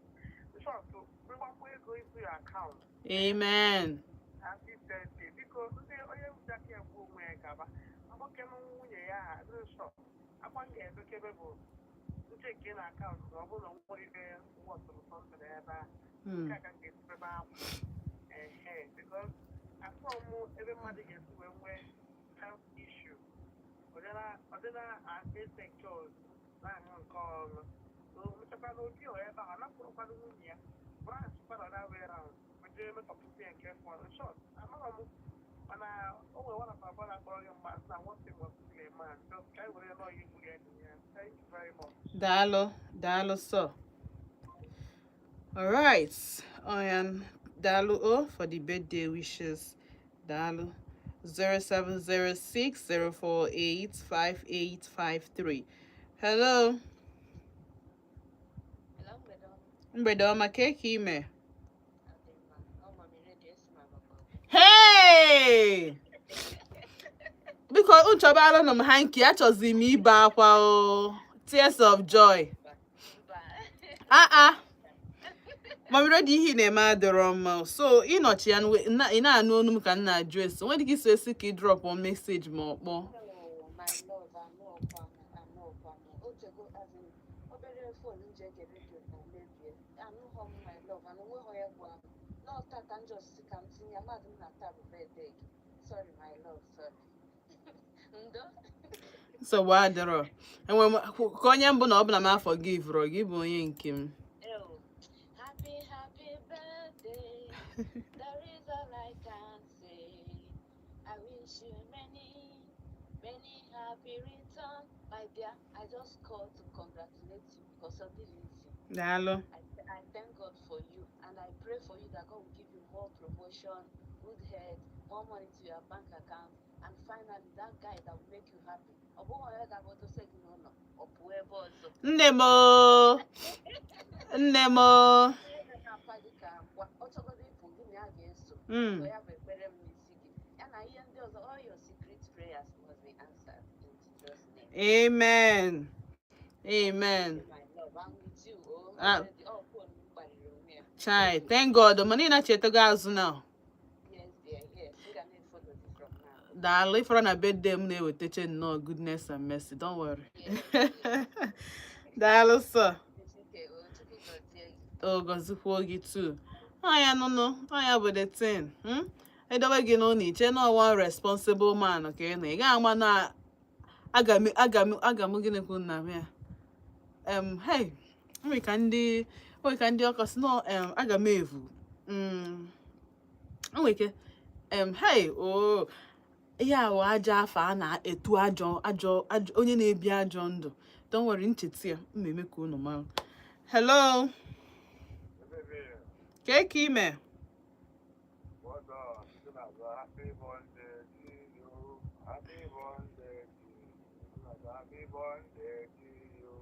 In short, so we want to go into your account. Amen. Happy birthday. Because ndị onye njaka egbu onwe ya gaba nwoke na nwunye ya ha dị nsọ akwa m ga-edokebe bụ ncheke na account na ọ bụrụ na nwere ibe wọtụrụ something ebe a. Nke a ka m ga-esibebe akwa ehe, because afọ m ebe mmadụ ga-esi wee nwee health issue, ọ dị na ese nke ọzọ na-aṅụ nke ọṅụ mechakwa na obi ọ ebe ahụ napụrụkwanụ nwunye ya branch kwana that way round jee metọpụta ya nke fọrọ. In short, amaghị m, mana o nwere one of our brother kpọrọ gị mgba sị na one thing was kill a man. Just ka anyị were nọọ ya igburu ya dị ya. Thank you very much. Daalụ, daalụ sọ. All right. I am daalụ o for the birthday wishes. Daalụ. 0706 048 5853. Hello. Hello, mgbede ọma. Mgbede ọma, ka ka ime? Adị mma. Ọ mami redio esi m Abakpa. Hey! Biko, nchọbalụ m hanky, achọzi m ibe akwa o. Tears of joy. Mba. Ah ah. Mami redio, ihe ị na-eme adịrọ mma. So ịnọchi ya ị na-anụ olu m ka m na-ajụ esi. Nwere ike iso esi ka ị drop message ma ọ kpọọ. No, my love, anụ ọkwa m, anụ ọkwa m. Otego, as in, obere phone m ji ege redio na mebie. Anụghọ m, my love, anụ nweghọ ya gwa m. N'ọta ka m just si ka m tinye, amadị m na taa bụ birthday gị. Sorry, my love, sorry. Ndo. Nsogbu adịrọ. Enwe m ka onye mbụ na ọ bụ na m afọ gị vụrụ gị bụ onye nke m. Ew. Happy, happy birthday. There is all I can say. I wish you many, many happy return. My dear, I just called to congratulate you because of this easy. Daalụ. I thank God for you and I pray for you that God will give you more promotion, good health, more money to your bank account, and finally that guy that will make you happy. Ọ bụghị onye ga-abụ gị n'ụlọ, ọ pụọ ebe ọzọ. Nne m o. Nne m o. Onye na-apa gị ka akwa, ọ chọgodo ịpụ, gị na ya ga-eso. So ya bụ ekpere m n'isi gị. Ya na ihe ndị ọzọ, all your secret prayers must be answered in Jesus' name. Amen. Amen. My love, I'm with you. Oh, Ah. already, oh, phone m kparịrị onwe ya. Chai, thank God. Mana ị na-echetago azụ now. Yes, dear, yes. M ga na-follow you from now. Daalụ. Ifọrọ na birthday m na-ewetache nnọọ goodness and mercy. Don't worry. Yes. Daalụ sọ. Chineke, oh, Chukwu gọzie gị. O gọzikwuo gị too. Ọya nụnụ, ọya bụ the thing. Edobe gị n'ụlọ iche na one responsible man ka ị nọ. Ị gaghị ama na aga m gịnị kwu nna m ya. Hey, nwere ka ndị ọkọ si nọ aga m evu. Nwere ike hey, oh, ihe a wụ ajọ afọ a na-etu ajọ ajọ ajọ onye na-ebi ajọ ndụ. Don't worry, ncheta ya m eme ka unu mara. Hello. Kee ka ime? Well done. Happy birthday to you. Happy birthday to you. Happy birthday to you.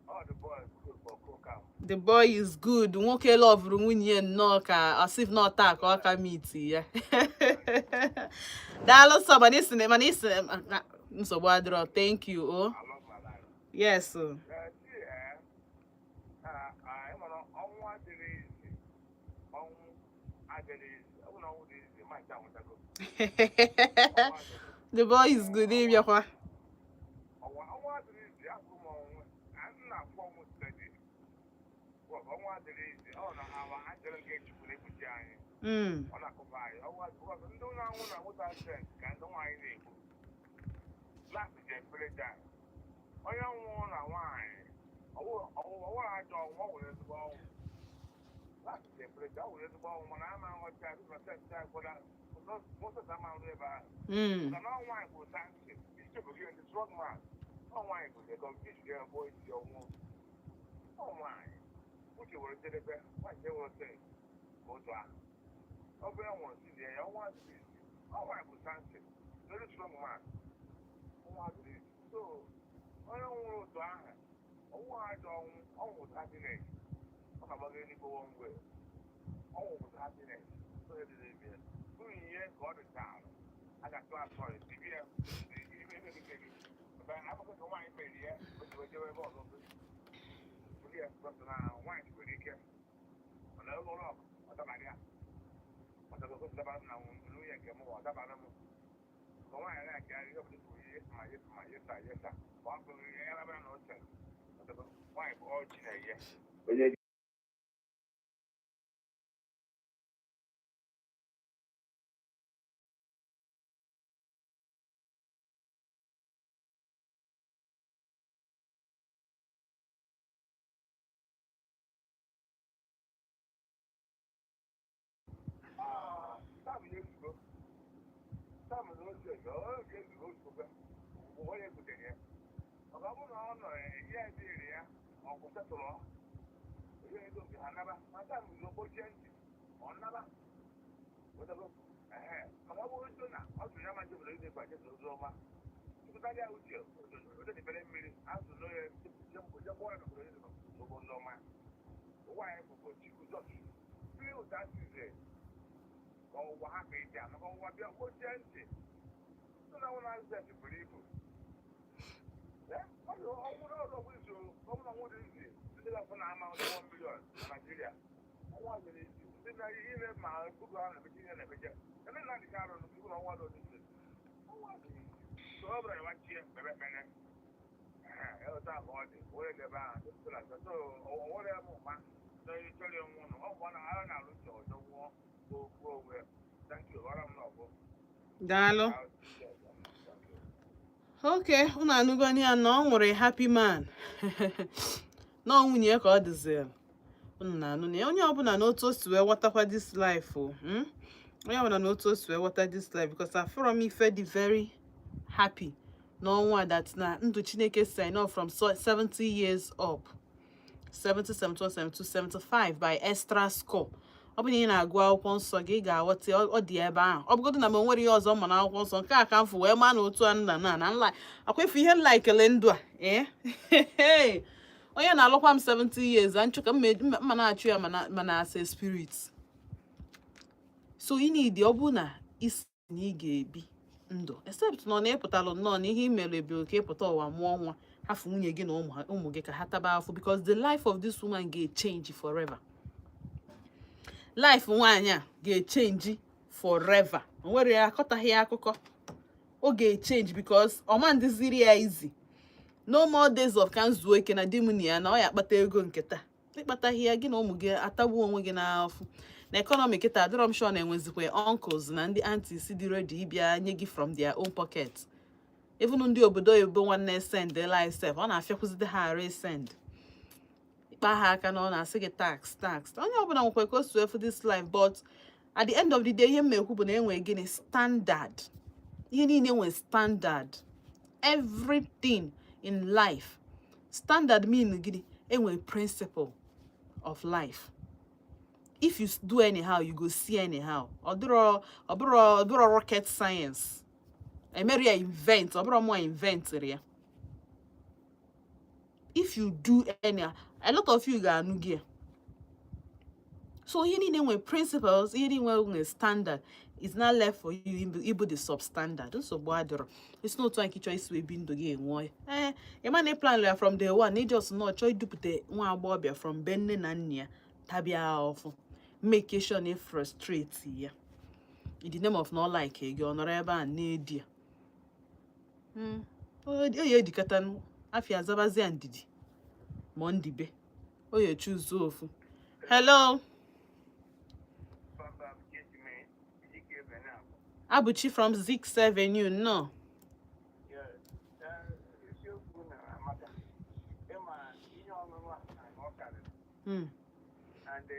All the boys good for cook. The boy is good. Nwoke loverụ nwunye ya nnọọ ka as if not taa ka ọ ka meet ya. Daalụ sọ, mana isi mana isi na nsogbu adịrọ. Thank you o. I love my life. Yes. See, ịmara ọnwụ adịrị izi. Ọnwụ adịrị izi. Ọ bụ na ọnwụ dị izi, ma nke anwụtago. Ọnwụ adịrị The boy is good. Ịbịakwa. Ọnwụ adịrị izi, afụ m ọnwụ. M na-afụ ọnwụ steady. Ọnwụ adịrị izi. Ọ na awa ajọrọ nke Chukwu na-ekpuchi anyị. Ọ na-akụba anyị. Ọnwụ adịrị ndị na-anwụ na moto accident ka ndị nwaanyị na-egbu. Last ji ekpere die. Onye nwụrụ na nwaanyị, ọwụ ajọ ọnwụ, ọ nwere ezigbo ọnwụ. Last ji ekpere die, ọ nwere ezigbo ọnwụ, mana ama nghọta ya sent ya kwada moto ama nrụ ebe ahụ. Maka na ọ nwaanyị bụ sanction, ichebụ gị ndị strong man. Ọ nwaanyị bụ the confusion ya bụ isi ọnwụ. Ọ nwaanyị. Uche were njedebe, nwaanyị were sense ka otu ahụ. Ọ bụ ya nwụrụ si ya, ọnwa adịrị isi. Ọ nwaanyị bụ sanction, very strong man. Ọnwa adịrị isi. So, onye nwụrụ otu ahụ, ọnwụ ajọ ọnwụ, ọnwụ bụ happiness. Ọ na-agbago eluigwe one way. Ọnwụ bụ happiness. So, edere ebe ya. Nwunye ka ọ dịchara, a ga-atụ asọ ya, tibi ya, ime ebe gị gị. Ebe akụkọ ka nwaanyị mere ya, o ji wee jewe ebe ọzọ. Buli ya, sọsọ na nwaanyị nwere ike. Mana ebe ụlọ ọgụ, ọ dabara ya. Ọ dabara dabara m na nwunye nke m, ọ dabara m. Ka nwaanyị na-aka ihe ọbụla kwuru, yes ma, yes ma, yes sir, yes sir. Ma ọ bụrụ ya labara na oche. Nwaanyị bụ ọchị na-enye. Onye Sam na-ezugo. Sam na otu eze, ọ ga-ezugo ozugbo. Onye butere ya. Ọ ga-abụ na ọ nọ ihe dịrị ya, ọ kwụsịtụrụ ihe ego nke ha naba. Ma Sam zo kpochie ntị, ọ naba. Wetago. Ehe. Maka ọ bụrụ Jona, ọ jụrụ ya ma nje obodo Nineve jezuru ozi ọma. Tụpụtarịa uche, oche dịbere mmiri, azụ n'oye, jekpọọ ya n'obodo Nineve ozi ọma. Ụwa anyị bụ Chukwu just mmiri ụda size ka ụwa ha ka eji anụ ka ụwa bịa kpochie ntị. Ndị na nwụrụ accident buru ibu. Ọnwụrụ ọrụ ọgwụ izu ọnwụ na nwụrụ izi ndị ga-afụ na ama 1 million na Naịjirịa. Ọnwa mere izi ndị na ihe ma oge ha na-emeche ihe na-emeche. Ebe nna dịka arụ n'ukwu na ọnwa dị izi. Ọnwa dị izi. So ọ bụrụ ya wachie kpebe ekpere. Ee, otu ahụ ọ dị. Onye dị ebe ahụ so onwere ya bụ ụma na ịchọrọ ịnwụ nụ. Ọ bụ na agha na-alụ nchọ ọjọọ nwụọ gbuo onwe ya. Thank you. Ọra m n'ọgụ. Daalụ. Okay, unu anụgoni ya na ọ nwụrụ a happy man, na ọ nwunye ya ka ọ dịziri. Unu na-anụ na ya, onye ọbụla n'otu o si wee ghọtakwa this life o, Onye ọbụla n'otu o si wee ghọta this life, because afụrọ m ife dị very happy n'ọnwa that na ndụ Chineke sign off from 70 years up, 70, 71, 72, 75 by extra score. Ọ bụ na ị na-agụ akwụkwọ nsọ gị, ị ga-aghọta ọ dị ebe ahụ. Ọ bụgodu na m onwere ihe ọzọ ma na akwụkwọ nsọ nke a ka m fụ wee maa na otu a nna na na nla akwa ife ihe nla ekele ndụ a. Ee, onye na-alụkwa m 70 years a nchụ ka mma na-achụ ya, mana as a spirit. So ị need, ọ bụ na isi na ị ga-ebi ndụ, except na ọ na-ịpụtalụ nnọọ na ihe i mere ebe ka ịpụta ụwa, mụọ nwa, hafụ nwunye gị na ụmụ gị ka ha taba afụ, because the life of this woman ga-echange forever. Life nwaanyị a ga-echange forever. O nwere ya akọtaghị ya akụkọ. Ọ ga-echange because ọma ndịziri ya easy. No more days of ka nzuo ike na di m na ya na ọ ya akpata ego nke taa. Ịkpataghị ya, gị na ụmụ gị atagbuo onwe gị n'afụ na economy kịta. Adịrọ m sure na enwezikwa uncles na ndị aunties dị ready ịbịa nye gị from their own pocket. Even ndị obodo oyibo nwanne send ela sef, ọ na-afịakwụzide ha arụ send. Ịkpa ha aka na ọ na-asị gị tax, tax. Onye ọbụla nwekwa ka o si efu this life, but at the end of the day, ihe m ekwu bụ na enwe gịnị? Standard. Ihe niile nwe standard. Everything in life, standard. Mean gịnị? Enwe principle of life. If you do anyhow, you go see anyhow. Ọ dịrọ, ọ bụrụ rocket science emere ya invent. Ọ bụrụ mụ inventịrị ya. If you do anyhow, a lot of you ga-anụ gị ya. So ihe niile nwe principles, ihe niile nwe standard. It's not left for you ịbụ the substandard. Nsogbu adịrọ. Isi n'otu anyị ka ịchọ isi wee bi ndụ gị, enwụọ ya. Ee, ịma na ị plan ya from day one, ị just nọ chọọ idupụta nwa agbọghọbịa from be nne na nna ya, tabịa ọfụ, make sure na ị frustrate ya in the name of na ọ like gị, ọ nọrọ ebe a na-edi ya. O ya edikata afịa azabazie ndidi ma ọ ndibe o ya echuzu ofu. Hello. Baba Jesime Ejike Benab. Abuchi from Zix Avenue, no. Yes. Isiokwu na amaka. Ịma ihe ọṅụṅụ a na ọ karịrị. And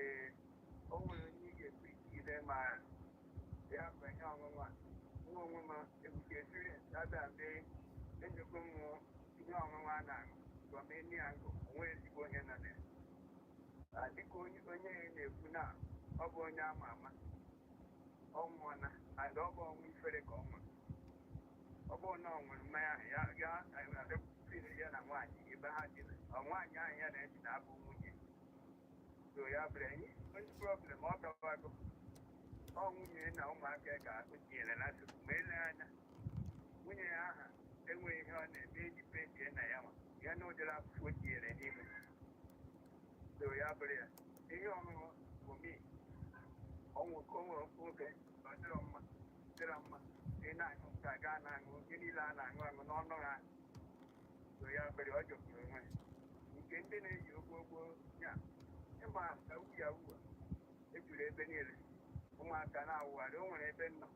o nwere onye ị ga-ekwu ire ma ya bụ ihe ọṅụṅụ a. Nwa onwe m ebuke experience abịa mbe enyekwa m ihe ọṅụṅụ a na-aṅụ from any angle, onwe ezigbo onye nọ na ya. Ah, dịka onye na-ekwu na ọ bụ onye ama ama, ọ nwụọna, and ọ bụ ọnwụ ifere ka ọ nwụrụ. Ọ bụrụ na ọ nwụrụ mmanya ahụ, ya ya ya na nwaanyị ebe ha dina, ọ nwaanyị ahụ ya na-eji na-abụ nwunye, so ya bụrụ enyi onye problem ọ gawago. Ọ nwunye na ụmụaka ka o tinyere na nsogbu. Ma ele anya, nwunye ya aha enweghị ihe ọ na-eme eji pejie na ya, ma ya na ụdịrị afụfụ o tinyere n'ime. So ya bụrụ ya, ihe ọṅụṅụ bụ mi ọnwụ o nwere nwoke, ọ dịrọ mma, dịrọ mma. Ị na-aṅụ nke a, gaa na-aṅụ ihe niile a na-aṅụ aṅụ n'ọnụ ha. So ya bụrụ, ọ jọgburu onwe ya. Nke ndị na-eyi ogboogbo ya, ịma ya ugbu a ejuru ebe niile, ụmụaka na-awụgharị. O nwere ebe nọ,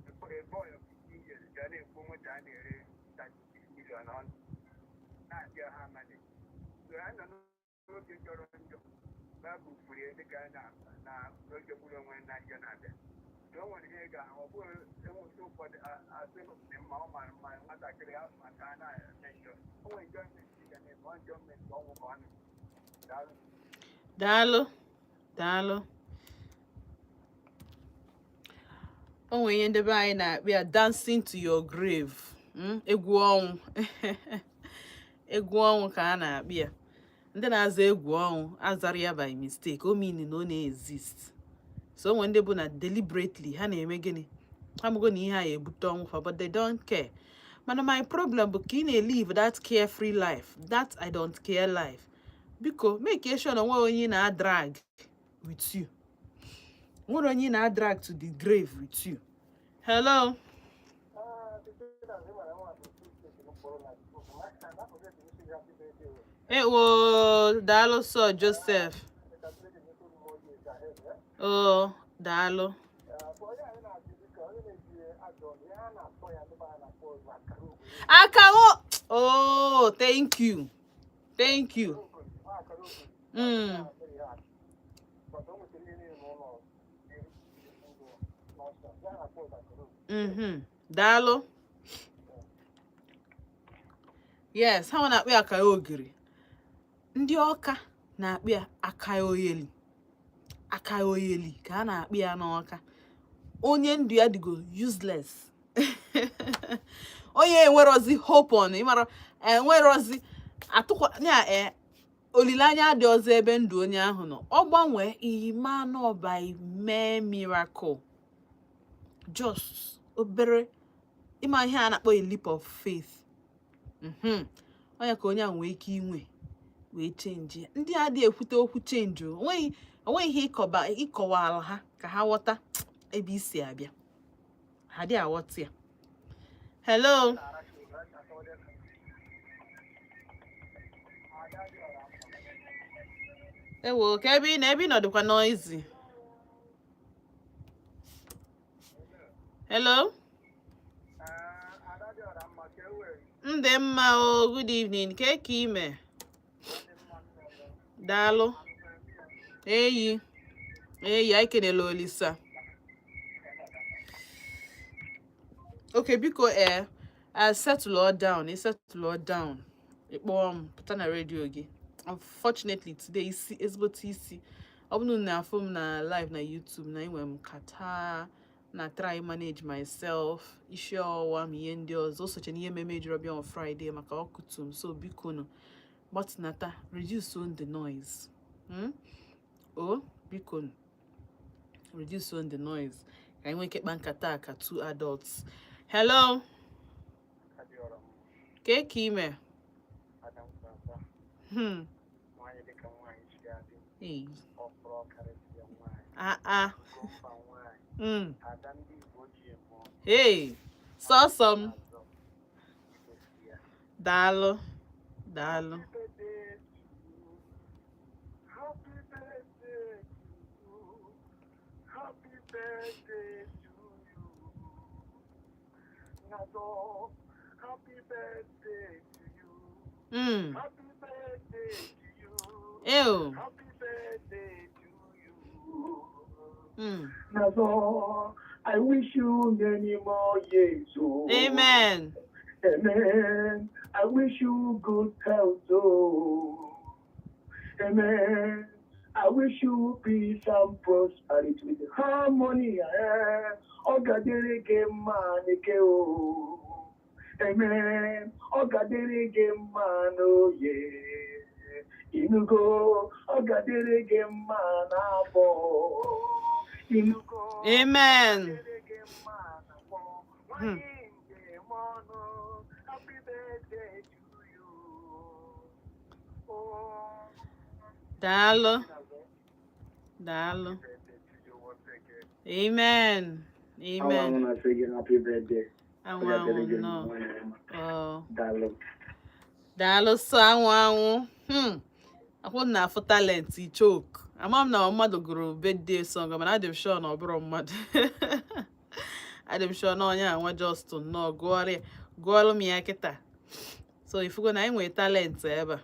a boy of 15 years ga na-ekwu moto a na-ere 36 million ọnụ na-abịa ha amane. So a nọ n'oge jọrọ njọ. Baịbụl kwuru ya dịka na na oge gburu onwe na njọ na-abịa. So o nwere ihe ị ga-ahụ, ọ bụghị enweta ụfọdụ asị dị mma, ọ mara mma, nwatakịrị ahụ maka a na-eme njọ. O nwere enjoyment ị ga na-eme, ọ enjoyment ọnwụ ka ọ nọ. Daalụ. Daalụ, daalụ. O nwere ihe ndebe anyị na-akpị ya dancing to your grave. Egwu ọnwụ, egwu ọnwụ ka a na-akpị ya. Ndị na-aza egwu ọnwụ azara ya by mistake, o mean na ọ na-exist. So o nwere ndị bụ na deliberately ha na-eme gịnị, ha mụgo na ihe a ebute ọnwụ fa, but they don't care. Mana my problem bụ ka ị na-elive that carefree life, that I don't care life. Biko, make sure na onweghị onye ị na-drag with you, nwere onye ị na-drag to the grave with you. Hello. Ah, site na ndị mara nwa bụ station mkpọrọ na na Ewo, daalụ sọ, Joseph. O daalụ. Akawo. Oh, thank you, thank you. Daalụ. Yes, ha nwa na-akpọ ya akara ogiri. Ndị Ọka na-akpọ ya akara oyeli. Akara oyeli ka a na-akpọ ya n'Ọka. Onye ndụ ya dịgo useless, onye enwerozi hope on, ịmara enwerozi atụkwa ya, e olileanya adị ọzọ ebe ndụ onye ahụ nọ. Ọ gbanwee imanụ by mee miracle, just obere ịma ihe a na-akpọ a leap of faith. Onye ka onye ahụ nwee ike inwe wee change ya. Ndị a adịghị ekwute okwu change o onweghị, onweghị ihe ịkọba ịkọwara ha ka ha ghọta ebe isi abịa. Ha dị aghọta ya. Hello. Ewo, ka ebe ị na ebe ị nọ dịkwa noisy. Hello. Ndị mma o, good evening. Ke ka ime? Daalụ. Eyi eyi, anyị kenele Olisa. Okay, biko, ee, I settle all down, ị settle all down, ị kpọọ m pụta na redio gị. Unfortunately today, isi ezigbote isi. Ọ bụrụ na afụ m na live na YouTube, na enwere m kata na try manage myself, isi ọwụwa ma ihe ndị ọzọ o soche n'ihe meme ejiri bịa on Friday maka ọkụtu m. So biko nụ, gbatịnata, reduce on the noise? O biko nụ, reduce on the noise. Ka anyị nwee ike kpa nkata a ka two adults. Hello, kee ka ime? Nwaanyị dịka nwaanyị si adị. Hey. Ọ fụrụ ọkarịsịa nwaanyị. Ah ah. Ugomba nwaanyị. Ada ndị Igbo ji eme ọnụ. Hey, sọsọ m. Azọ igosi ya. Daalụ, daalụ. Happy birthday to you. Happy birthday to you. Happy birthday to you. Nado, happy birthday to you. Happy birthday to you. Ew. Happy birthday to you. Nado, I wish you many more years. Oh. Amen. Amen. I wish you good health. Oh. Amen. I wish you peace and prosperity with harmony. Eh. Ọ ga-adịrị gị mma n'eke o. Amen. Ọ ga-adịrị gị mma n'oye. Inugo, ọ ga-adịrị gị mma n'afọ. Inugo. Amen. Ọ ga-adịrị gị mma n'afọ. Nwanyị njem ọnụ. Happy birthday to you. Oh. Daalụ, daalụ. Happy birthday to you once again. Amen. Amen. Awa na-asị gị happy birthday. Anwụ anwụ nnọọ. Oh. Daalụ. Daalụ sọ, anwụ anwụ. Akwụ m na-afụ talent choke. Ama m na mmadụ gụrụ birthday song, mana adị m sure na ọ bụrụ mmadụ. Adị m sure na onye anwa just nnọọ gụọrọ ya, gụọrọ m ya kịta. So ifugo na anyị nwere talent ebe a.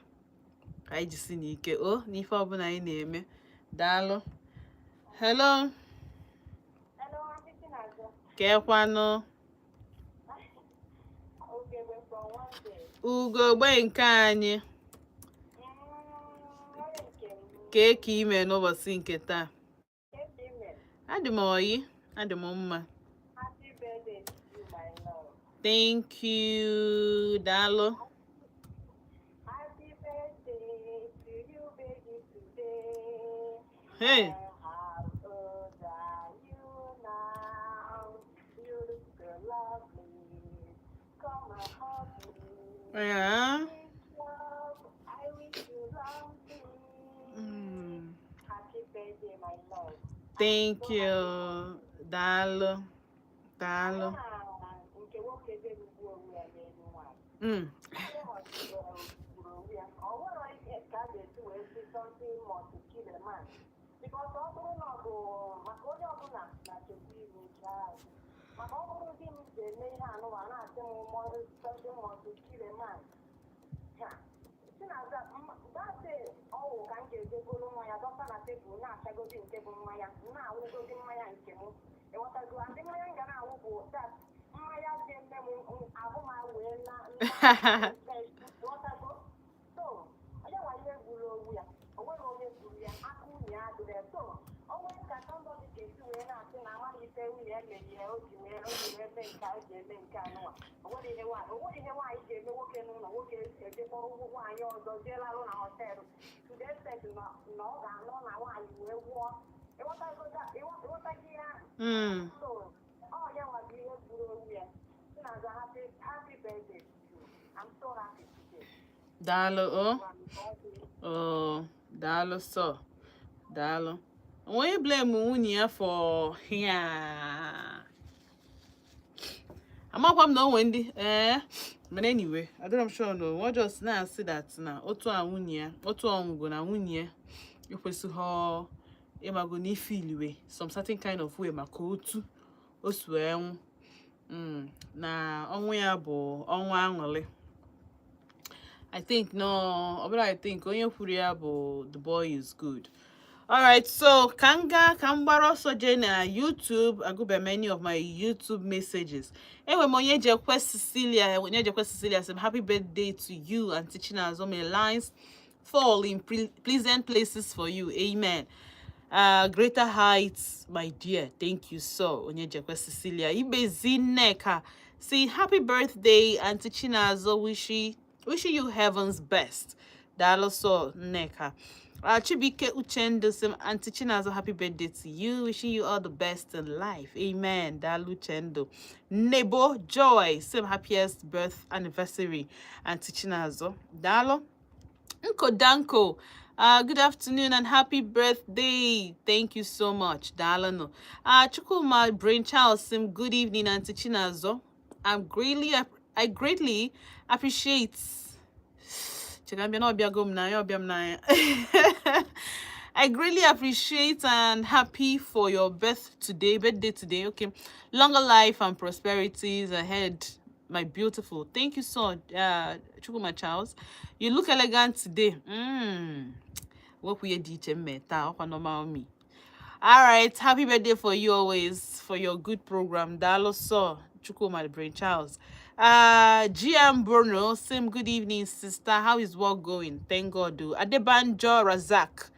Ka anyị jisi n'ike o n'ife ọbụla anyị na-eme. Daalụ. Hello. Hello, Aunty Chinazọ. Keekwanụ? Ugegbe from one day. Ugogbe nke anyị. Onye nke m. Kee ka ime n'ụbọchị nke taa? Ebe ime. Adị m oyi, adị m mma. Happy birthday to you, my love. Thank you. Daalụ. Happy birthday to you, baby, today. Hey. And how old are you now? You look so lovely. Come and hug me. Wish love, I wish you long life. Happy birthday, my love. Thank you. Daalụ, daalụ. Ah, nke nwoke ga-egbu onwe ya n'elu nwaanyị. Onye gburu onwe ya. Ọ nwere ihe ka a ga-esi wee sị something must kill a man. Because ọ bụrụ na ọ bụ maka onye ọbụla na-achekwa iru azụ. Maka ọ bụrụ di m ga-eme ihe anụwa na-asị m something must kill a man. Ha. Chinaza, that day ọwụ ka m ga-eje goro mmanya dọta na tebụl, na-achagodi nke bụ mmanya, na-awụgodi mmanya nke m. Ịghọtago? Adị mmanya m ga na-awụ bụ that mmanya ga-eme m ahụ m wee na. Ịghọtago? So onye nwa ihe gburu owu ya, o nwere onye gburu ya, aka nwunye ya adịrị ya. So o nwere ka somebody ga-esi wee na-asị na amaghị ife nwunye ya mere ya o ji wee mee nke a, o ji eme nke anụnwa. O nwere ihe nwaanyị ga-eme nwoke n'ụlọ, nwoke eje kpọrọ nwaanyị ọzọ jee larụ na hotel, to the extent na ọ ga-anọ na nwaanyị wee gwụọ. Ịghọtago ihe ahụ? Mm. So ọ ya nwa bụ ihe gburu owu ya. Chinaza, happy, happy birthday to you. I'm so happy today. Daalụ o. Oh, daalụ sọ. Daalụ. Onye blame nwunye ya for ya. Amakwa m na o nwee ndị ee, but anyway, adịrọ m sure no ọ just na-asị that na otu a nwunye ya, otu ọnwụgo na nwunye ya ekwesịghị ịmago na ifiliwe some certain kind of way maka otu o si wee nwụ, na ọnwụ ya bụ ọnwụ aṅụrị. I think no, ọ bụrụ I think onye kwuru ya bụ the boy is good. Alright, so ka m gaa ka m gbara ọsọ jee na YouTube. Agụbe many of my YouTube messages. Enwe m onye jekwe Cecilia, onye jekwe Cecilia sị m, "Happy birthday to you, Aunty Chinazọ. May lines fall in pleasant places for you. Amen. Greater heights, my dear." Thank you so, onye jekwe Cecilia. Ibezi Nneka say, "Happy birthday, Aunty Chinazọ. Wishing you heaven's best." Daalụ so, Nneka. Chibike Uchendu sị, "Auntie Chinazo, happy birthday to you. Wishing you all the best in life. Amen." Dalu Chendo. Nebo Joy, same, "Happiest birth anniversary, Auntie Chinazo." Dalo. Nko Danko, good afternoon and happy birthday. Thank you so much. Dalano. Chukwuma Brain Charles, sị, "Good evening, Auntie Chinazo. I greatly appreciate." Chegambia na ọbịago m n'anya, ọbịa m n'anya. "I greatly appreciate and happy for your birthday today. Okay. Longer life and prosperities ahead, my beautiful." Thank you so, Chukwuma Charles. You look elegant today. What we dị iche mme taa, ọkwa normal me. All right. Happy birthday for you always, for your good program. Dalo so, Chukwuma Brain Charles. GM Bruno, same, "Good evening, sister. How is work going?" Thank God. Do. Adebanjo Razak.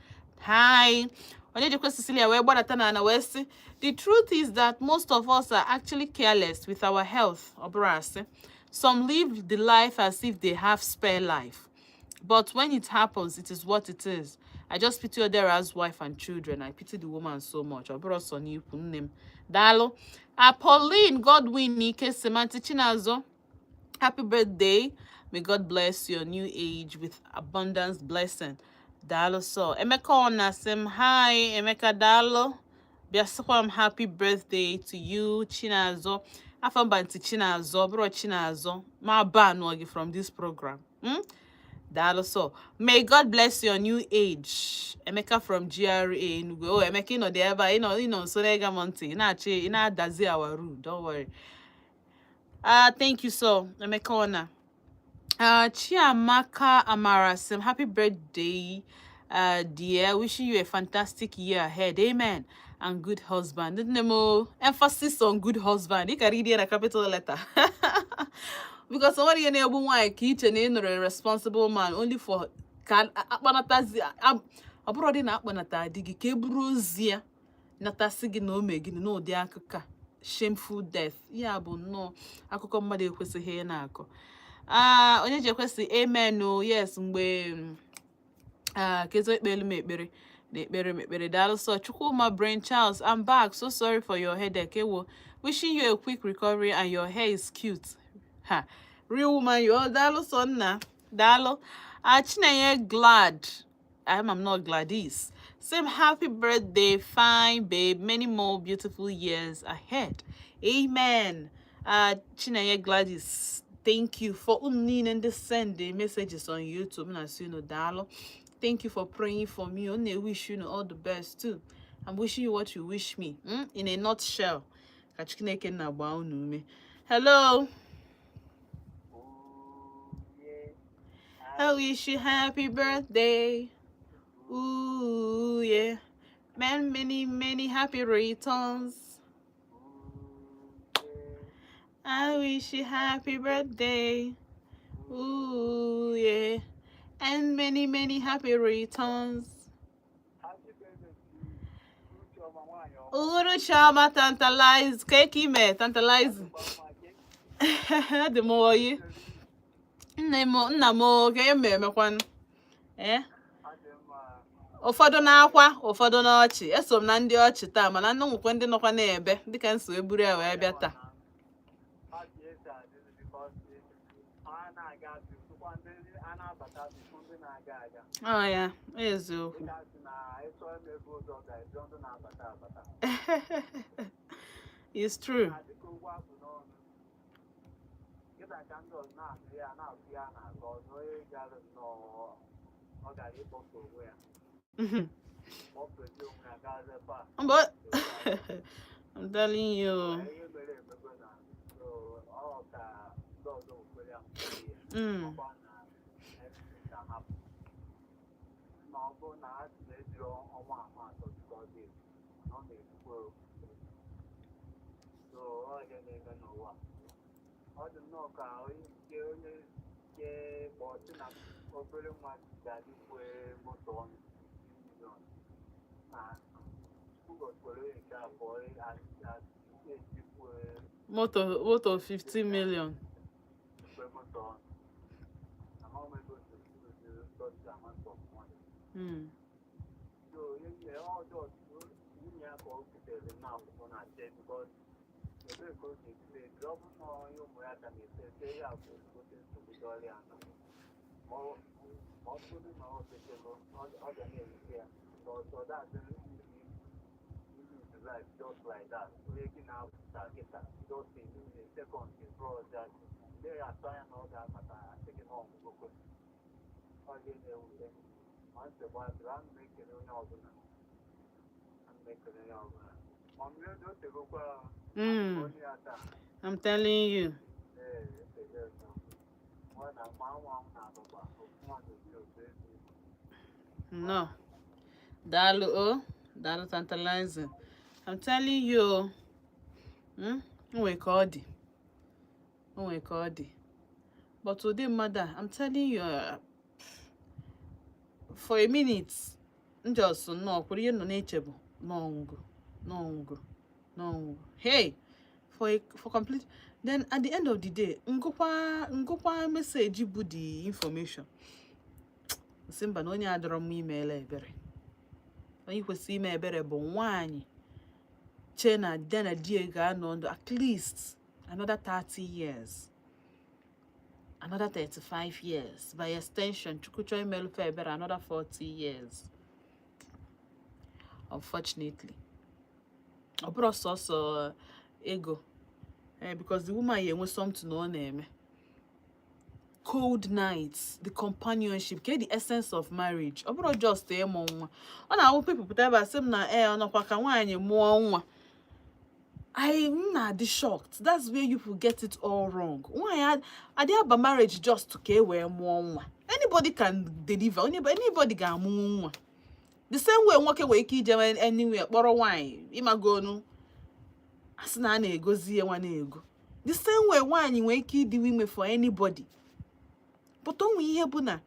Hi. Onyejekwe Cecilia wee gbadata na ana wee sị, "The truth is that most of us are actually careless with our health." Ọ bụrụ asị. "Some live the life as if they have spare life. But when it happens, it is what it is. I just pity Odera's wife and children. I pity the woman so much." Ọ bụrụ sọ n'ikwu nne m. Daalụ. Pauline Godwin Ike sị, "Auntie Chinazo, happy birthday. May God bless your new age with abundance blessing." Daalụ so. Emeka Ona sị m, hi Emeka, daalụ. Bịa sịkwa m happy birthday to you, Chinazo. Afọ mba ntị Chinazo, bụrụ Chinazo, ma ban gị from this program. Daalụ so. "May God bless your new age." Emeka from GRA Enugu. Oh, Emeka, ị nọ dị ebe a, ị nọ nso na-ege m ntị, ị na-achị, ị na-adazi our room. Don't worry. Thank you so, Emeka Ona. Chiamaka Amara sị, "Happy birthday, dear. Wishing you a fantastic year ahead. Amen. And good husband." Nne m, emphasis on good husband. You can read it in a capital letter. Because somebody na-egbu nwaanyị ka iche na ị nụrụ a responsible man only for ka akpanatazi, ọ bụrụ dị na akpanata di gị ka e buru ozi ya natasị gị na o mee gịnị n'ụdị akụkọ a, shameful death ya bụ nnọọ akụkọ mmadụ ekwesịghị ị na-akọ. Ah, onye ji ekwesị amen o, yes, mgbe ah kezo ekpelu m ekpere na ekpere m ekpere. Daalụ sọ. Chukwuma Brain Charles, "I'm back. So sorry for your headache. Ewo, wishing you a quick recovery and your hair is cute." Ha, real woman you are. Daalụ sọ nna, daalụ. Ah, Chinenye Glad, I'm not Gladys. Same, "Happy birthday, fine babe. Many more beautiful years ahead. Amen." Chinenye Gladys, thank you for unu niile ndị send the messages on YouTube. Na asị unu daalụ. Thank you for praying for me. Unu wish you all the best too. I'm wishing you what you wish me. In a nutshell. Ka Chineke na-agba unu ume. Hello. Yeah. I wish you happy birthday. Ooh, yeah. Many, many, many happy returns. I wish you happy birthday. Ooh, yeah. And many, many happy returns. Happy birthday to you. Ucheọma nwaanyị ọma. Uru Chioma Tantalize. Keke ime, Tantalize. Gbaa Dị m oyi. Nne m, nna m, ka eme emekwanụ. Eh? Adị mma. Ụfọdụ na-akwa, ụfọdụ n'ọchị. Eso m na ndị ọchị taa, mana ndị nwekwa ndị nọkwa na-ebe dịka nso eburu ya wee bịa taa. Ha ji esi adịrị because a na-aga bifukwa ndị a na-abata bifu ndị na-aga aga. Ọ ya eziokwu. Dịka sị na ịchọ imebe ụzọ ga-ebi ndị na-abata abata. It's true. Na dịka okwu abụ n'ọnụ. Kịta ka ndị ọzọ na-anụ ya na-abụ ya na-aga ọzọ, onye gara nnọọ ọ gara ịkpọfe onwe ya. Kpọfezi onwe ya gaa ebe a. But I'm telling you. Ihe mere emego na so ọ ka ndị ọzọ wekwere ya mgbe ihe. Ọkwa na everything can happen. Ma ọ bụrụ na a sị na ejiri ọnwa ama atọ dịka ọ dị na ọ na-erukwa o. So ọ ihe na-eme n'ụwa. Ọ dị nnọọ ka onye nke kpọọ sị na obere nwa ga-adịkwe moto ọnụ million na Chukwu gọzikwara onye nke abụọ ejikwe Moto 15 million. Kwe moto ọnụ. Amaghị m ebe o si use such amount of money. Ee, ọjọọ nwunye ya ka o butere na akwụkwọ na-ache, because ebee ka o ga-esi ebi? Ọ bụrụ na onye ụmụ ya ka na-eto eto, ya bụ ezigbote nsogbu dọrọ ya na ma ọ bụrụ na ọ techego, ọ ga na-ewute ya, but ọ daghị lose life just like that. Onye gị na-apụta kịta, just a minute, second before that, ndị ya atụ anya na ọ ga-abata, asị gị na ọgwụgwọ ọ ga na-ewute. Ma nsogbu adịrị. Ana m ekele onye ọbụla, ana m ekele onye ọbụla. Ma mmiri o tegokwa onye ya taa. I'm telling you. Ee, ekele onye ọbụla. Nwa na ma nwa m na-alụkwa nwa na-esi otu esi. No. Daalụ o. Daalụ, tantalizing. I'm telling you o. O nwere ka ọ dị. O nwere ka ọ dị. But ụdị mmadụ a, I'm telling you, for a minute, m just nnọọ kwuru ihe m nọ na-eche bụ n'ọnwụgo, n'ọnwụgo, n'ọnwụgo. Hey! For complete. Then at the end of the day, ngụkwa message bụ the information. Sị mba, na onye adọrọ mma imeela ebere. Onye kwesịrị ime ebere bụ nwaanyị chee na di na di ya ga-anọ ndụ at least another 30 years, another 35 years, by extension, Chukwu chọọ imelụfe ebere, another 40 years. Unfortunately, ọ bụrụ sọsọ ego, because the woman ya enwe something ọ na-eme, cold nights, the companionship, ke the essence of marriage. Ọ bụrụ just ịmụ nwa, ọ na-awụ people pụta ebe a sị m na ee, ọ nọkwa ka nwaanyị mụọ nwa. I m na-adị shocked. That's where you people get it all wrong. Nwaanyị adị aba marriage just ka e wee mụọ nwa. Anybody can deliver. Anybody ga-amụ nwa. The same way nwoke nwere ike ije anywhere kpọrọ nwaanyị, ịmagonu, a sị na a na-egozi ya nwa na-ego. The same way nwaanyị nwere ike ịdịwe ime for anybody. But o nwee ihe bụ na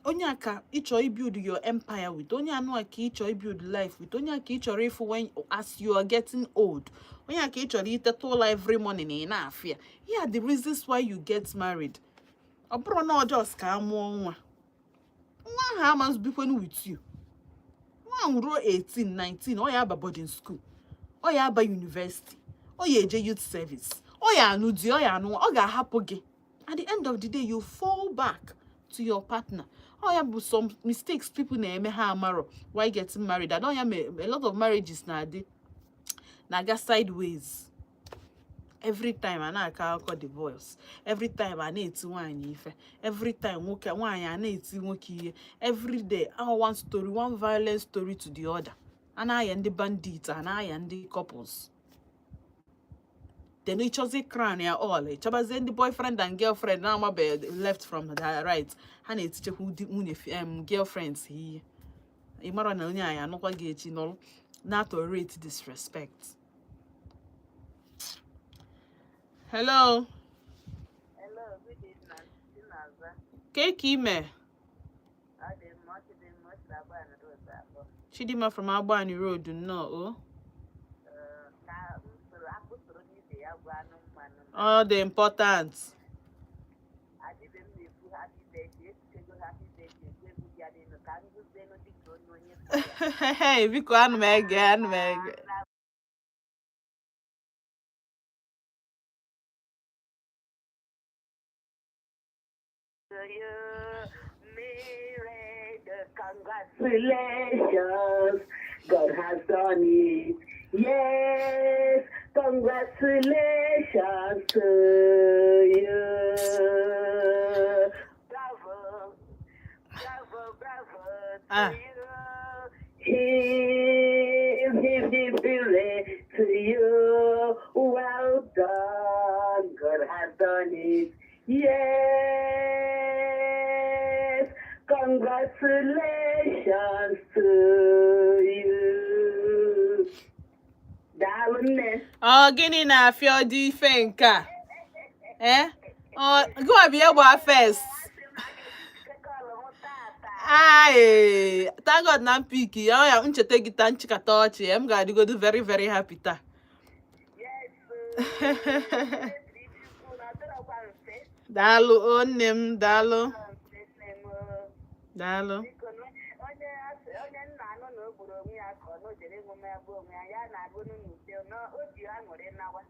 onye a ka ịchọ ibuild your empire with, onye anụ a ka ịchọ ibuild life with, onye a ka ị chọrọ ịfụ when as you are getting old, onye a ka ị chọrọ iteta ụlọ every morning na ị na-afụ ya. Here are the reasons why you get married. Ọ bụrụ na ọ just ka a mụọ nwa, nwa ahụ ama bikwenu with you. Nwa ahụ ruo 18, 19, ọ ya aba boarding school, ọ ya aba university, ọ ya eje youth service, ọ ya anụ di, ọ ya anụ, ọ ga-ahapụ gị. At the end of the day, you fall back to your partner. Ọ ya bụ some mistakes people na-eme ha amarọ why getting married, and ọ ya me a lot of marriages na-adị na-aga sideways. Every time a na-akọ akụkọ divorce, every time a na-eti nwaanyị ife, every time nwoke nwaanyị a na-eti nwoke ihe, every day ahụ one story, one violent story to the other. A na-aya ndị bandit, a na-aya ndị couples, then ịchọzi crown ya all, ịchọbazie ndị boyfriend and girlfriend na-amabeghị left from the right, ha na-etichekwa di nwunye girlfriends ha ihe. Ị mara na onye anyị anụkwa gị echi nọrọ na tolerate disrespect. Hello. Hello, good evening. Chinaza. Ke ka ime? Ọ dị mma, ọ dị mma, ọ siri abụọ na road abụọ. Chidimma from Agbani Road, nnọọ o. Ee, ka m soro akpụ soro n'ibe ya bụ anụ mmanụ. Ọ dị important. Adịbe m na-ekwu happy birthday, echichego happy birthday, egwu egwu bịa n'elu ka m gụzienu dịka onye kpọrọ ya. Hey, biko, anụ m ege, anụ m ege. To you, Mary, the congratulations, God has done it. Yes, congratulations to you. Bravo, bravo, bravo to you. Hip, hip, hip, hooray to you. Well done, God has done it. Yes, congratulations to you. Daalụ, nne. Ọ gịnị na-afịa dị ife nke a? Eh, ọ gịnwa bụ ihe gbaa first. Ai, thank God na m pick ya. Ọ ya ncheta gị taa, nchịkọta ọchị ya, m ga-adịgodu very very happy taa. Yes, Daalụ o, nne m, daalụ, daalụ. Biko, na onye onye nna anụ na o gburu onwe ya ka ọ na o jere ịṅụ mmanya gbuo onwe ya, ya na-agụnụ n'udo na o ji aṅụrị nawa.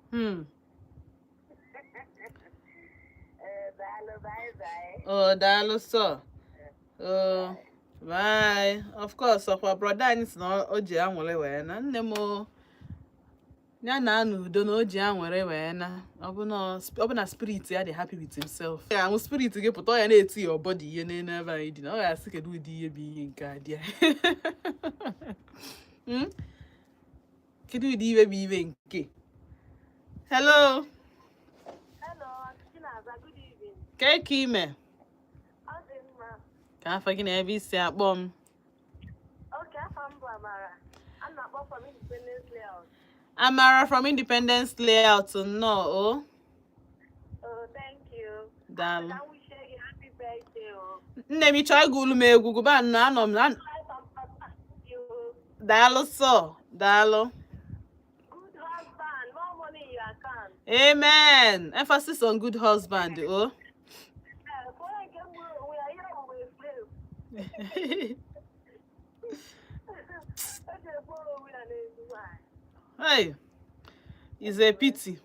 Ee, daalụ, bye bye. Oh, daalụ sọ. Oh, bye. Of course, ọkwa brother anyị si na o ji anwụrị wee na nne m o. Ya na n'udo na o ji anwụrị wee na ọ bụ na spirit ya dị happy with himself. Ya ahụ spirit gị pụta, ọ ya na-eti ya body ihe n'elu ebe anyị dị na ọ ga-asị, "Kedu ụdị ihe bụ ihe nke a dị ya? Kedu ụdị ihe bụ ihe nke?" Hello. Hello, Chinaza, good evening. Kee ka ime? Ọ dị mma. Ka afọ gị na ebe isi akpọ m? Okay, afọ m bụ Amara. A na-akpọ from Independence Layout. Amara from Independence Layout, nnọọ o. Oh, thank you. Daalụ. Ka m wish gị happy birthday o. Nne m, ị chọọ ịgụ olu m egwu gụba nnọọ, anọ m na. You. Daalụ sọ, daalụ. Good husband, more money in your account. Amen. Emphasis on good husband o. Eh, ka onye nke gburu onwe ya, ihe ọ bụ efulefu. O ji egbu onwe ya n'ezi nwaanyị. Hey, it's a pity.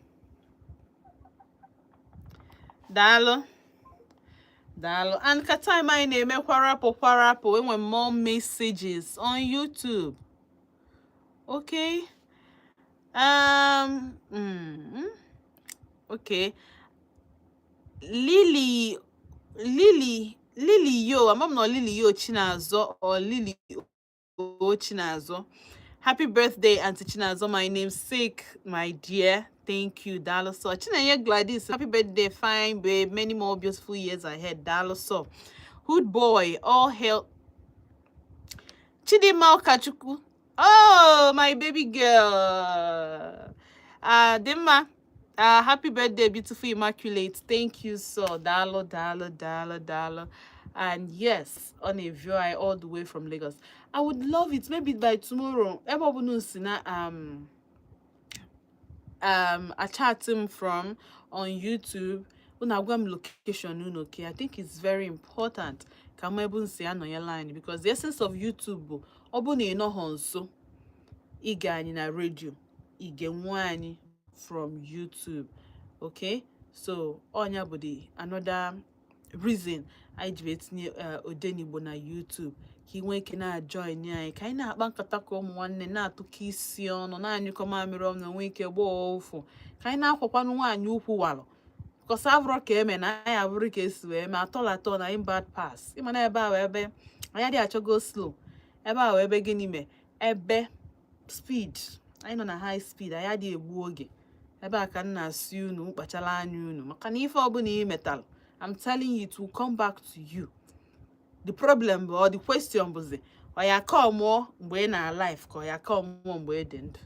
Daalụ, daalụ. And ka time anyị na-eme kwarapụ kwarapụ, enwe more messages on YouTube. Okay, okay, Lily, Lily, Lily yo, ama m na Lily yo Chinazọ or Lily o Chinazọ. Happy birthday, Auntie Chinazọ, my namesake, my dear. Thank you, daalụ sọ. Chinenye Gladys, happy birthday, fine babe. Many more beautiful years ahead, daalụ sọ. Hood boy, all hail. Chidimma Okachukwu. Oh, my baby girl. Dimma, happy birthday, beautiful immaculate. Thank you so. Daalụ, daalụ, daalụ, daalụ. And yes, on a VI all the way from Lagos. I would love it. Maybe by tomorrow. Ebe ọ bụla unu si na a chat him from on YouTube. Unu agwa m location unu, okay? I think it's very important ka m ebe unu si anọnyere anyị, because the essence of YouTube bụ ọ bụ na ị nọghọ nso ige anyị na redio, ige nwa anyị from YouTube. Okay? So ọnya bụ the another reason anyị ji wee tinye Odenigbo na YouTube, ka ị nwee ike na-ajoin anyị ka anyị na-akpa nkata ka ụmụ nwanne, na-atụkọ isi ọnụ, na-anyụkọ mamịrị ọnụ, nwee ike gbaa ụfụ, ka anyị na-akwakwanụ nwaanyị ukwu walụ kọsa abụrụ ka eme na anyị abụrụ ka esi wee mee atọ atọ na anyị bad pass. Ịma na ebe a wee ebe anyị adịghị achọ go slow, ebe a wee ebe gịnị mee, ebe speed anyị nọ na high speed, anyị adịghị egbu oge ebe a. Ka m na-asị unu kpachara anya unu, maka na ife ọbụla ị metalụ, I'm telling you, it will come back to you. The problem bụ, or the question bụzi, ọ ya ka ọmụọ mgbe ị na life, ka ọ ya ka ọmụọ mgbe ị dị ndụ?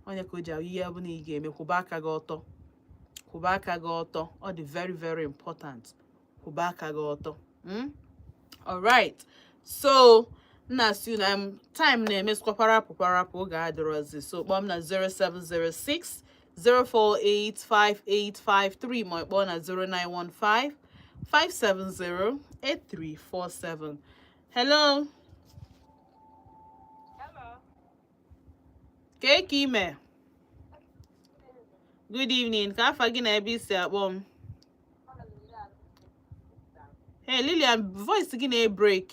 Onye ka o ji ahụ ihe ọbụla ị ga-eme, kwụba aka gị ọtọ, kwụba aka gị ọtọ. Ọ dị very very important, kwụba aka gị ọtọ. Alright, so m na-asị unu time na-emesịkwa kwarapụ kwarapụ, oge adịrọzi. So kpọọ m na 0706 0485853, ma ị kpọọ na 0915 570 8347. Hello. Hello. Kee ka ime? Good evening. Ka afa gị na ebe isi akpọ m? Hey Lilian, voice gị na-ebreak.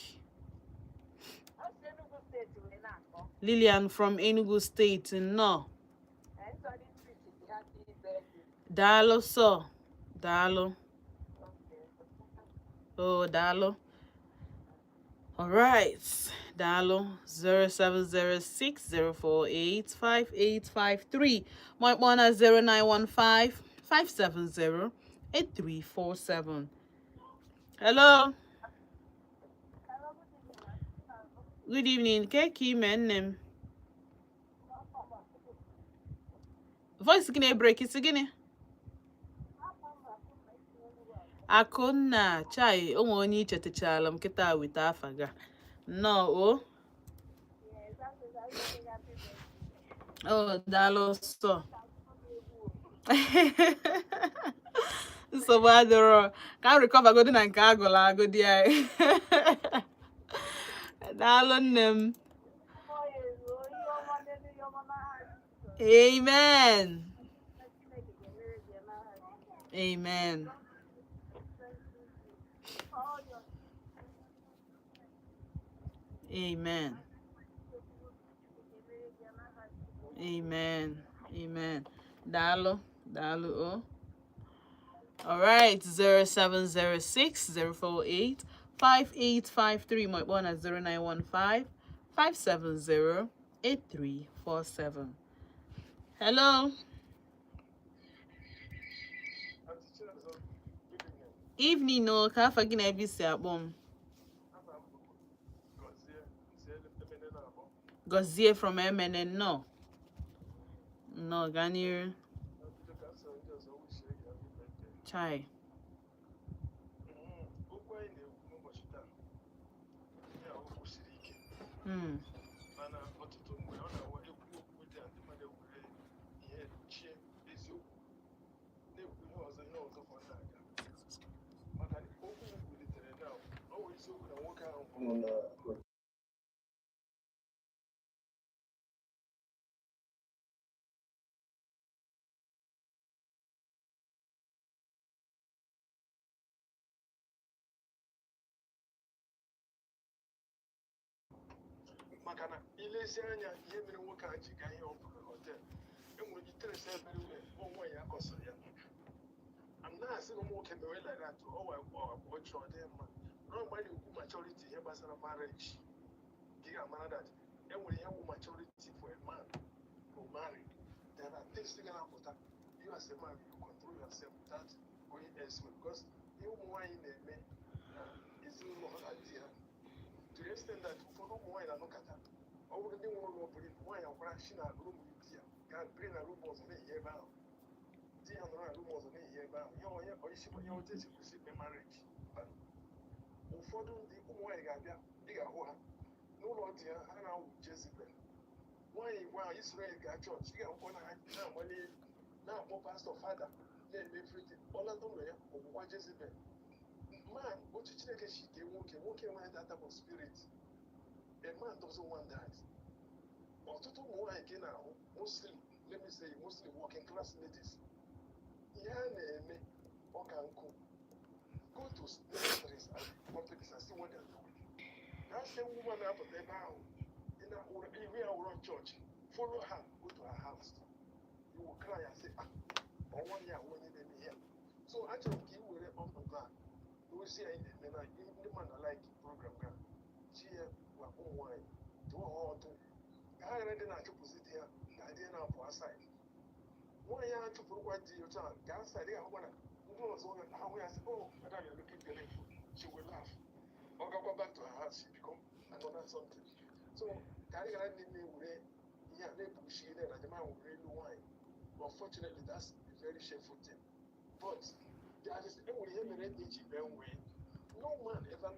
Ọ si Enugu Steeti wee na-akpọ. Lilian from Enugu State, nnọọ. Anthony Street, happy birthday. Daalụ sọ, daalụ. Oh, daalụ. Alright, daalụ. 07060485853, ma ịkpọ na 0915 570 8347. Hello. Good evening. Ke ka ime, nne m? Voice gị na-ebreak. Isi gịnị? Akụnna chai, o nwere onye ichetachala m kịta weta afa ga. Nnọọ o. Oh, daalụ sọ. Nsogbu adịrọ, ka m recover godi na nke agụrụ agụ dị anyị. Daalụ, nne m. Amen. Amen. Amen. Amen. Amen. Daalụ, daalụ o. All right, 0706 048 5853, ma ịkpọ na 0915 570 8347. Hello. Aunty Chinazọ, good evening. Evening o, ka afa gị na ebe i si akpọ m? Afa m bụ Gọzie si Emene na-akpọ. Gọzie from Emene, nnọọ. Nnọọ, gaa n'iru. Na bido ka m soro ndị ọzọ wishie gị happy birthday. Chai. Okwu anyị na-ekwu n'ụbọchị taa, ya okwu siri ike, mana ọtụtụ mgbe ọ na-awa ekwu okwu dị a, ndị mmadụ ewere ihe chie eziokwu, na-ekwu ihe ọzọ, ihe ọzọ ka ọ na-aga, maka okwu m kwulitere na ọ wụ eziokwu na nwoke ahụ kwuru na maka na ilezi anya ihe mere nwoke a ji gaa ihe ọ bụrụ hotel, enwere ike trace everywhere, onwe ya kọsịrị ya. I'm not asị na ụmụ nwoke mewe like that. Ọ wa ọchọ dị mma ruo mgbe a na-ekwu maturity, ihe gbasara marriage, gị ga-amara that enwere ihe wụ maturity for a man to marry. There are things ga na-apụta. You as a man, you control yourself without going elsewhere, because ihe ụmụ nwaanyị na-eme na ezinụlọ ha na di ha, to the extent that ụfọdụ ụmụ nwaanyị na-anọkọta, ọ bụrụ ndị nwere ụlọ buru ibu, nwaanyị akwara shi na room di ya gaa biri na room ọzọ na-ehi ebe ahụ, di ya nọrọ na room ọzọ na-ehi ebe ahụ. Ihe onye onye onye otu esi kwụsị ikpe marriage. Ụfọdụ ndị ụmụ nwaanyị ga-abịa, ị ga-ahụ ha n'ụlọ di ha, ha na-awụ Jezebel. Nwaanyị gwa Israel gaa chọọchị, ị ga-ahụkwa na ha na-amali elu, na-akpọ pastọ fada, na-eme everything. Ọlata ụlọ ya, ọgwụgwa Jezebel. Man, otu Chineke si kee nwoke, nwoke enweghị that type of spirit. A man doesn't want that. Ọtụtụ ụmụ nwaanyị ka ị na-ahụ, mostly, let me say, mostly working class ladies, ihe a na-eme ọka nkụ. Go to ministries and companies and see what they're doing. That same woman na-apụta ebe ahụ ị na- ihu ya wụrọ church, follow her, go to her house, you will cry and say, "Ah, ọnwa ya ahụ onye na-eme ihe a." So achọrọ m ka ị were ọnọdụ a n'ozi anyị na-eme na ndị mmadụ na like program ga chi ya gwa ụmụ nwaanyị, dụọ ha ọdụ ka ha ghara ịdị na-achụpụzi di ha, ka di ya na-apụ aside. Nwaanyị ahụ chụpụrụkwa di ya otu a gaa aside, ga-ahụkwa na ndị ọzọ ahụ ya sị, "Oh, madam, you're looking beautiful." She will laugh. Ọ gakwa back to her house, she become another something. So ka anyị ghara ndị na-ewere ihe a na-ebuchi ihe na njem ahụ were elu nwaanyị. Unfortunately, that's a very shameful thing, but there is, enwere ihe mere eji mee nwee. No man ever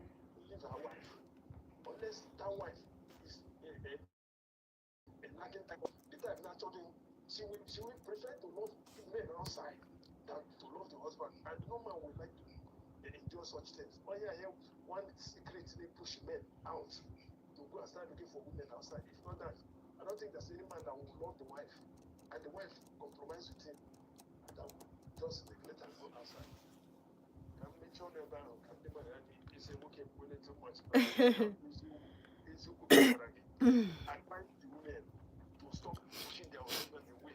leave her wife unless that wife is a nagging type of the type naturally. She will prefer to love men outside than to love the husband, and no man will like to endure such things. Oh yeah, here one secretly push men out to go and start looking for women outside. If not that, I don't think there's any man that will love the wife and the wife compromise with him and that will just neglect and go outside. Ka m mechie ọnụ ebe ahụ ka ndị mmadụ ya isi nwoke ekwuole too much. Eziokwu gwara gị, advise the women to stop pushing their husband away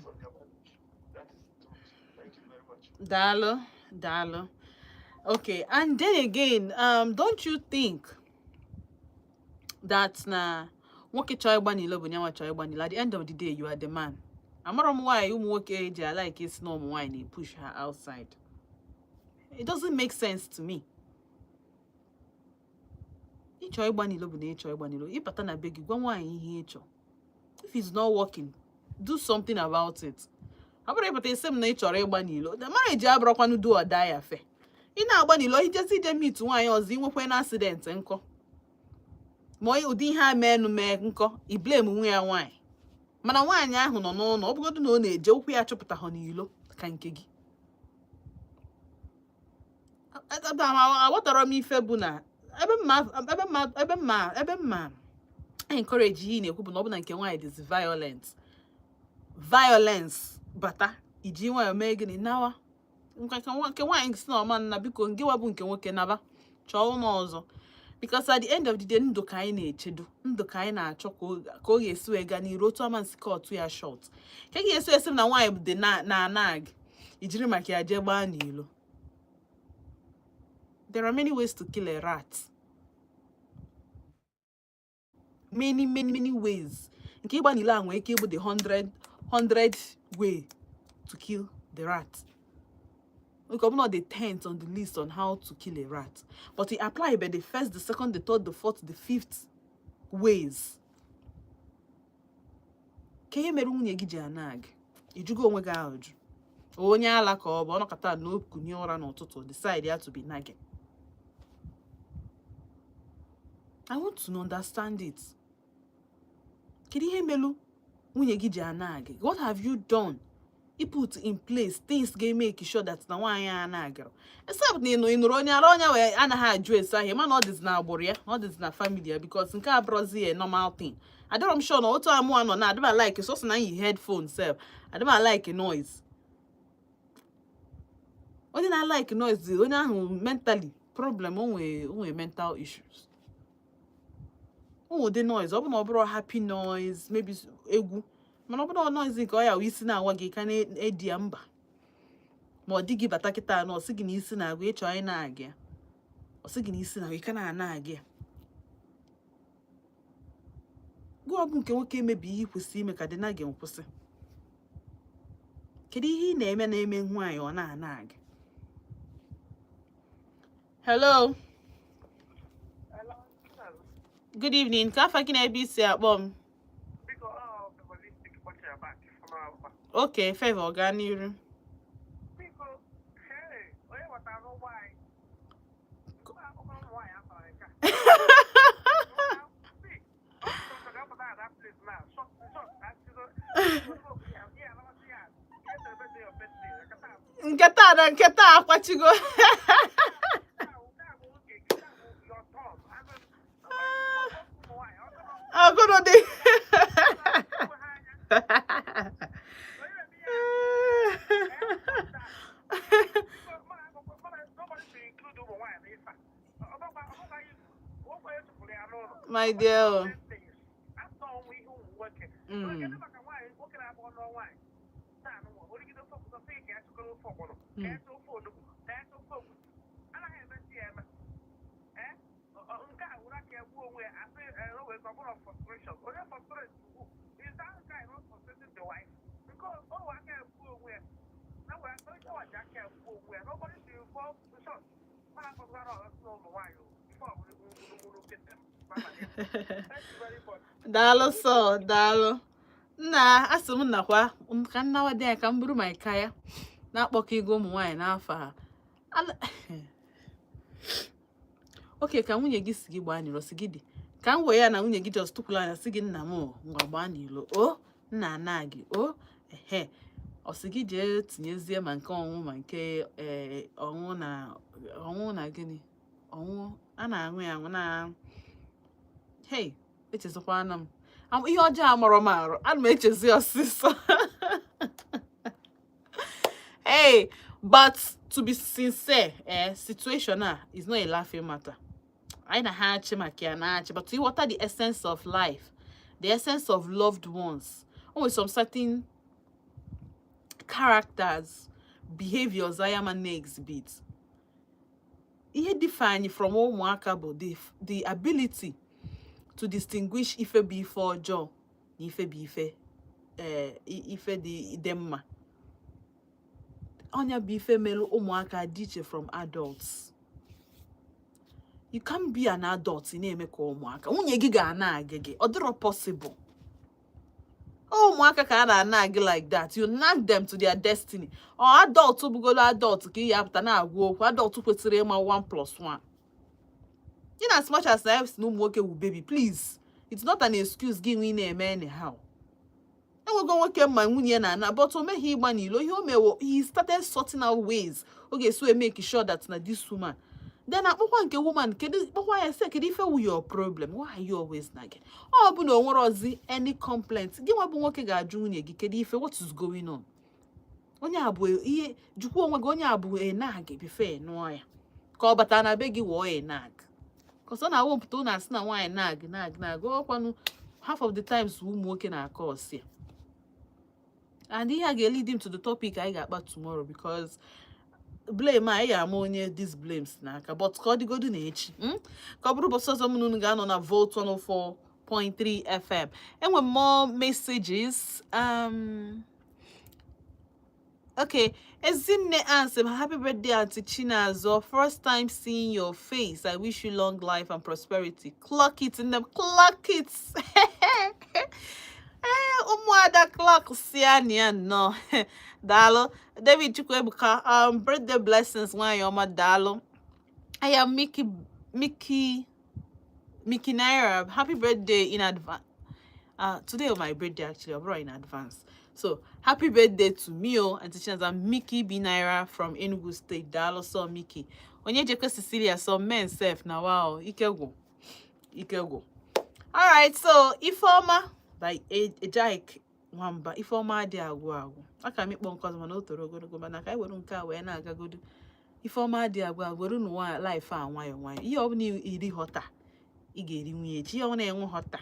from their marriage. That is the truth. Thank you very much. Daalụ, daalụ. Okay, and then again, don't you think that na nwoke chọọ ịgba n'ilo bụ nyanwa chọọ ịgba n'ilo? At the end of the day, you are the man. Amarọ m nwaanyị ụmụ nwoke ji alike isi na ụmụ nwaanyị na-push her outside. It doesn't make sense to me. Ịchọ ịgba n'ilo bụ na ịchọ ịgba n'ilo, ịbata na be gị, gwa nwaanyị ihe ịchọ. If it's not working, do something about it. Ọ bụrụ ịpụta isi m na ị chọrọ ịgba n'ilo, the marriage abụrụkwanụ do or die affair. Ị na-agba n'ilo, ijezi ije meet nwaanyị ọzọ, inwekwe na accident nkọ, ma ụdị ihe a meenụ mee nkọ, i blame nwe ya nwaanyị. Mana nwaanyị ahụ nọ n'ụlọ, ọ bụgodu na ọ na-eje ụkwụ ya chụpụta ha n'ilo ka nke gị. Aghọtara m ife bụ na ebe mma ebe mma encourage ihe ị na-ekwu bụ na ọ bụ na nke nwaanyị dịzi violent. Violence bata, iji nwayọọ mee gịnị? Nawa. Nke nwaanyị si na ọma nna, biko, ngị wa bụ nke nwoke, naba chọọ ụlọ ọzọ, because at the end of the day, ndụ ka anyị na-echedo, ndụ ka anyị na-achọ ka ọ ga-esi wee gaa n'iru otu ama nsi kọtụ ya short ka ị ga-esi esi m na nwaanyị dị na nag ijiri maka ya jee gbaa n'ilo. There are many ways to kill a rat, many, many, many ways. Nke ịgba n'ilo a nwere ike ịbụ the hundred way to kill the rat. Okay, not the 10th on the list on how to kill a rat, but it apply by the first, the second, the third, the fourth, the fifth ways. Ka ihe mere nwunye gị ji ana gị, ịjụgo onwe gị ajụjụ? Onye ala ka ọ bụ ọnọkọta na okunye ụra n'ụtụtụ, decide ya to be nagging. I want to understand it. Kedu ihe melu nwunye gị ji ana gị? What have you done? I put in place things ga-emeke sure that na nwaanyị a na-agara, except na ịnụ ịnụrụ onye ara onye wee anaghị ajụ ese ahịa, mana ọ dịzi na agbụrụ ya na ọ dịzi na family ya, because nke a bụrụzi a normal thing. Adịrọ m sure na otu amụ anọ na adịba like sọsọ na yi headphone sef, adịba like noise. Onye na-like noise, onye ahụ mentally problem, o nwee mental issues. O nwee ụdị noise ọ bụ na ọ bụrụ happy noise, maybe egwu, mana ọ bụrụ na noise nke ọ ya wụ isi na-awa gị ka na-edi ya, mba. Ma ọ dị gị bata kịta na ọ sị gị na isi na-agụ, ịchọ anyị na-aga ya, ọ sị gị na isi na-agụ, ị ka na-ana aga ya. Gị ọ bụ nke nwoke emebi ihe ị kwesịrị ime ka dị na gị nkwụsị. Kedu ihe ị na-eme na-eme nwaanyị ọ na-ana aga? Hello? Hello. Good evening. Ka afa gị na ebe isi akpọ m? Biko, ọ Favoristic kpọchara back from Alpha. Okay, Favor, gaa n'iru. Biko, hey, onye batara n'ụgbọ anyị? Akụkọ ụmụ nwaanyị afara nke a. See, ọ bụrụ na ọ ga-apụta at that place now, short, short, yeah, yeah, celebrate your birthday. Nke taa na nke taa akwachigo. Nke a bụ oge, nke a bụ your turn. Ụmụ nwaanyị, ọ bụrụ Agụrụ dị. ha anya. Onye na-eme ihe a, nobody should include ụmụ nwaanyị n'ife a. Ọ bụkwa echefuru ya n'ụlọ. My dear. O. Asọ ọnwụ ihe ụmụ nwoke. Kedu maka nwaanyị, nwoke na-abụ ọnụ nwaanyị na-anụ nwa origide ofe ọgbọnọ, sị ka ya chụkọrọ ofe ọgbọnọ, ka ya chọọ ofe onugbu, ka ya chọọ ofe ogbusi? Anaghị emesi ya eme. Ee, nke a wụrụ aka ya gbuo onwe ya, asị o wee ka ọ bụrụ frustration. Onye frustrate who? Is that guy not frustrating the wife? Nke o wee aka ya gbuo onwe ya na wee onye ọja aka ya gbuo onwe ya. Nobody should involve short mana akpọtara ọtụtụ ụmụ nwaanyị before wuru kete. Thank you very much. Daalụ sọ, daalụ nna. Asị m nnakwa ka nnawa dị ya ka m bụrụ ma ka ya na-akpọkọ ego ụmụ nwaanyị n'afọ a. Oke ka nwunye gị si gị gbaa n'ilo, si gị dị ka m wee ya na nwunye gị just tụkwuru anya si gị, "Nna m o, ngwa gbaa n'ilo o, nna ana gị o." Ehe, ọ sị gị jee tinyezie ma nke ọṅụṅụ ma nke ee ọṅụṅụ na ọṅụṅụ na gịnị, ọṅụṅụ a na-aṅụ ya aṅụ na hey, echezọkwana m. Ihe ọjọọ amụrụ m arụ, ana m echezi ọsịsọ. Hey, but to be sincere, situation a is not a laughing matter. Anyị na ha achị maka ya na-achị, but ịghọta the essence of life, the essence of loved ones, o nwere some certain characters, behaviors anyị ama na-exhibit. Ihe differ anyị from ụmụaka bụ the ability to distinguish ife bụ ife ọjọọ na ife bụ ife ife dị mma. Ọnya bụ ife mere ụmụaka dị iche from adults. You can't be an adult ị na-eme ka ụmụaka. Nwunye gị ga-ana agị gị, ọ dịrọ possible. Ụmụaka ka a na-ana agị like that, you nag them to their destiny. Ọ adult bụgolo adult ka ị ya apụta na-agwa okwu adult kwesịrị ịma 1 plus 1. In as much as na na ụmụ nwoke wu baby, please, it's not an excuse gị nwe ị na-eme anyhow. Enwego nwoke mma nwunye ya na-ana, but o meghị ịgba n'ilo. Ihe o mewo, he started sorting out ways ọ ga-esi wee make sure that na this woman Then akpọkwa nke woman, kedu, kpọkwa ya sị, "Kedu ife wu your problem? Why are you always nagging?" Ọ bụ na o nwere ozi any complaint, gị nwa bụ nwoke ga-ajụ nwunye gị, "Kedu ife? What is going on?" Onye a bụ ihe jụkwa onwe gị, onye a bụ a nag before nụọ ya, ka ọ bata na be gị wụọ a nag? Cause ọ na-awepụta ụnụ asị na nwaanyị nag, nag, nag. Ọkwanụ half of the times ụmụ nwoke na-akọ ọsị ya. And ihe a ga-lead him to the topic anyị ga-akpa tomorrow, because blame a anyị ga-ama onye this blames n'aka. But ka ọ dịgodu na echi, Ka ọ bụrụ ụbọchị ọzọ mụ na unu ga-anọ na Volt 104.3 FM. Enwe more messages. Okay, Ezinne answer, "Happy birthday, Auntie Chinazo. First time seeing your face. I wish you long life and prosperity." Clock it in them, clock it. Eh, ụmụada clock si anya nnọọ. Daalụ. David Chukwuebuka, birthday blessings, nwanyị ọma, daalụ. I am Mickey, Mickey, Mickey Naira. Happy birthday in advance. Today was my birthday, actually, I in advance. So happy birthday to me, oh, and Chinaza. Mickey B Naira from Enugu State. Daalụ so, Mickey. Onyejekwe Cecilia, some men self now. Wow, Ikego. Ikego. All right, so Ifeoma by Ejaik Nwamba. Ifeoma adị agwụ agwụ. Aka m ịkpọ nke ọzọ, mana o toro ogologo, mana ka anyị were nke a wee na-agagodo. Ifeọma adị agwụ agwụ. Were n'ụwa life a nwayọọ nwayọọ. Ihe ọbụla iri ghọta, ị ga-eri nwunye echi. Ihe ọbụla enwe ghọta,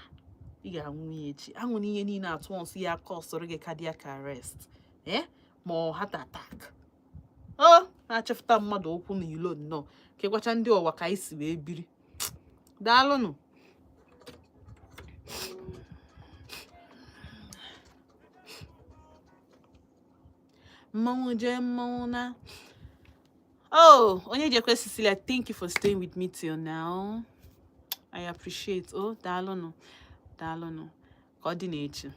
ị ga-anwụ nwunye echi. Anwụ na ihe niile atụ nsị ya kọsụrụ gị cardiac arrest, eh, ma ọ heart attack, o na-achọpụta mmadụ ụkwụ na ilo nnọọ kegwacha ndị ụwa ka anyị si wee biri. Daalụnụ. Mmanwụ jee, mmanwụ na. Oh, onye jekwe Cecilia, thank you for staying with me till now. I appreciate. Oh, daalụnụ, daalụnụ. Ka ọ dị n'echi.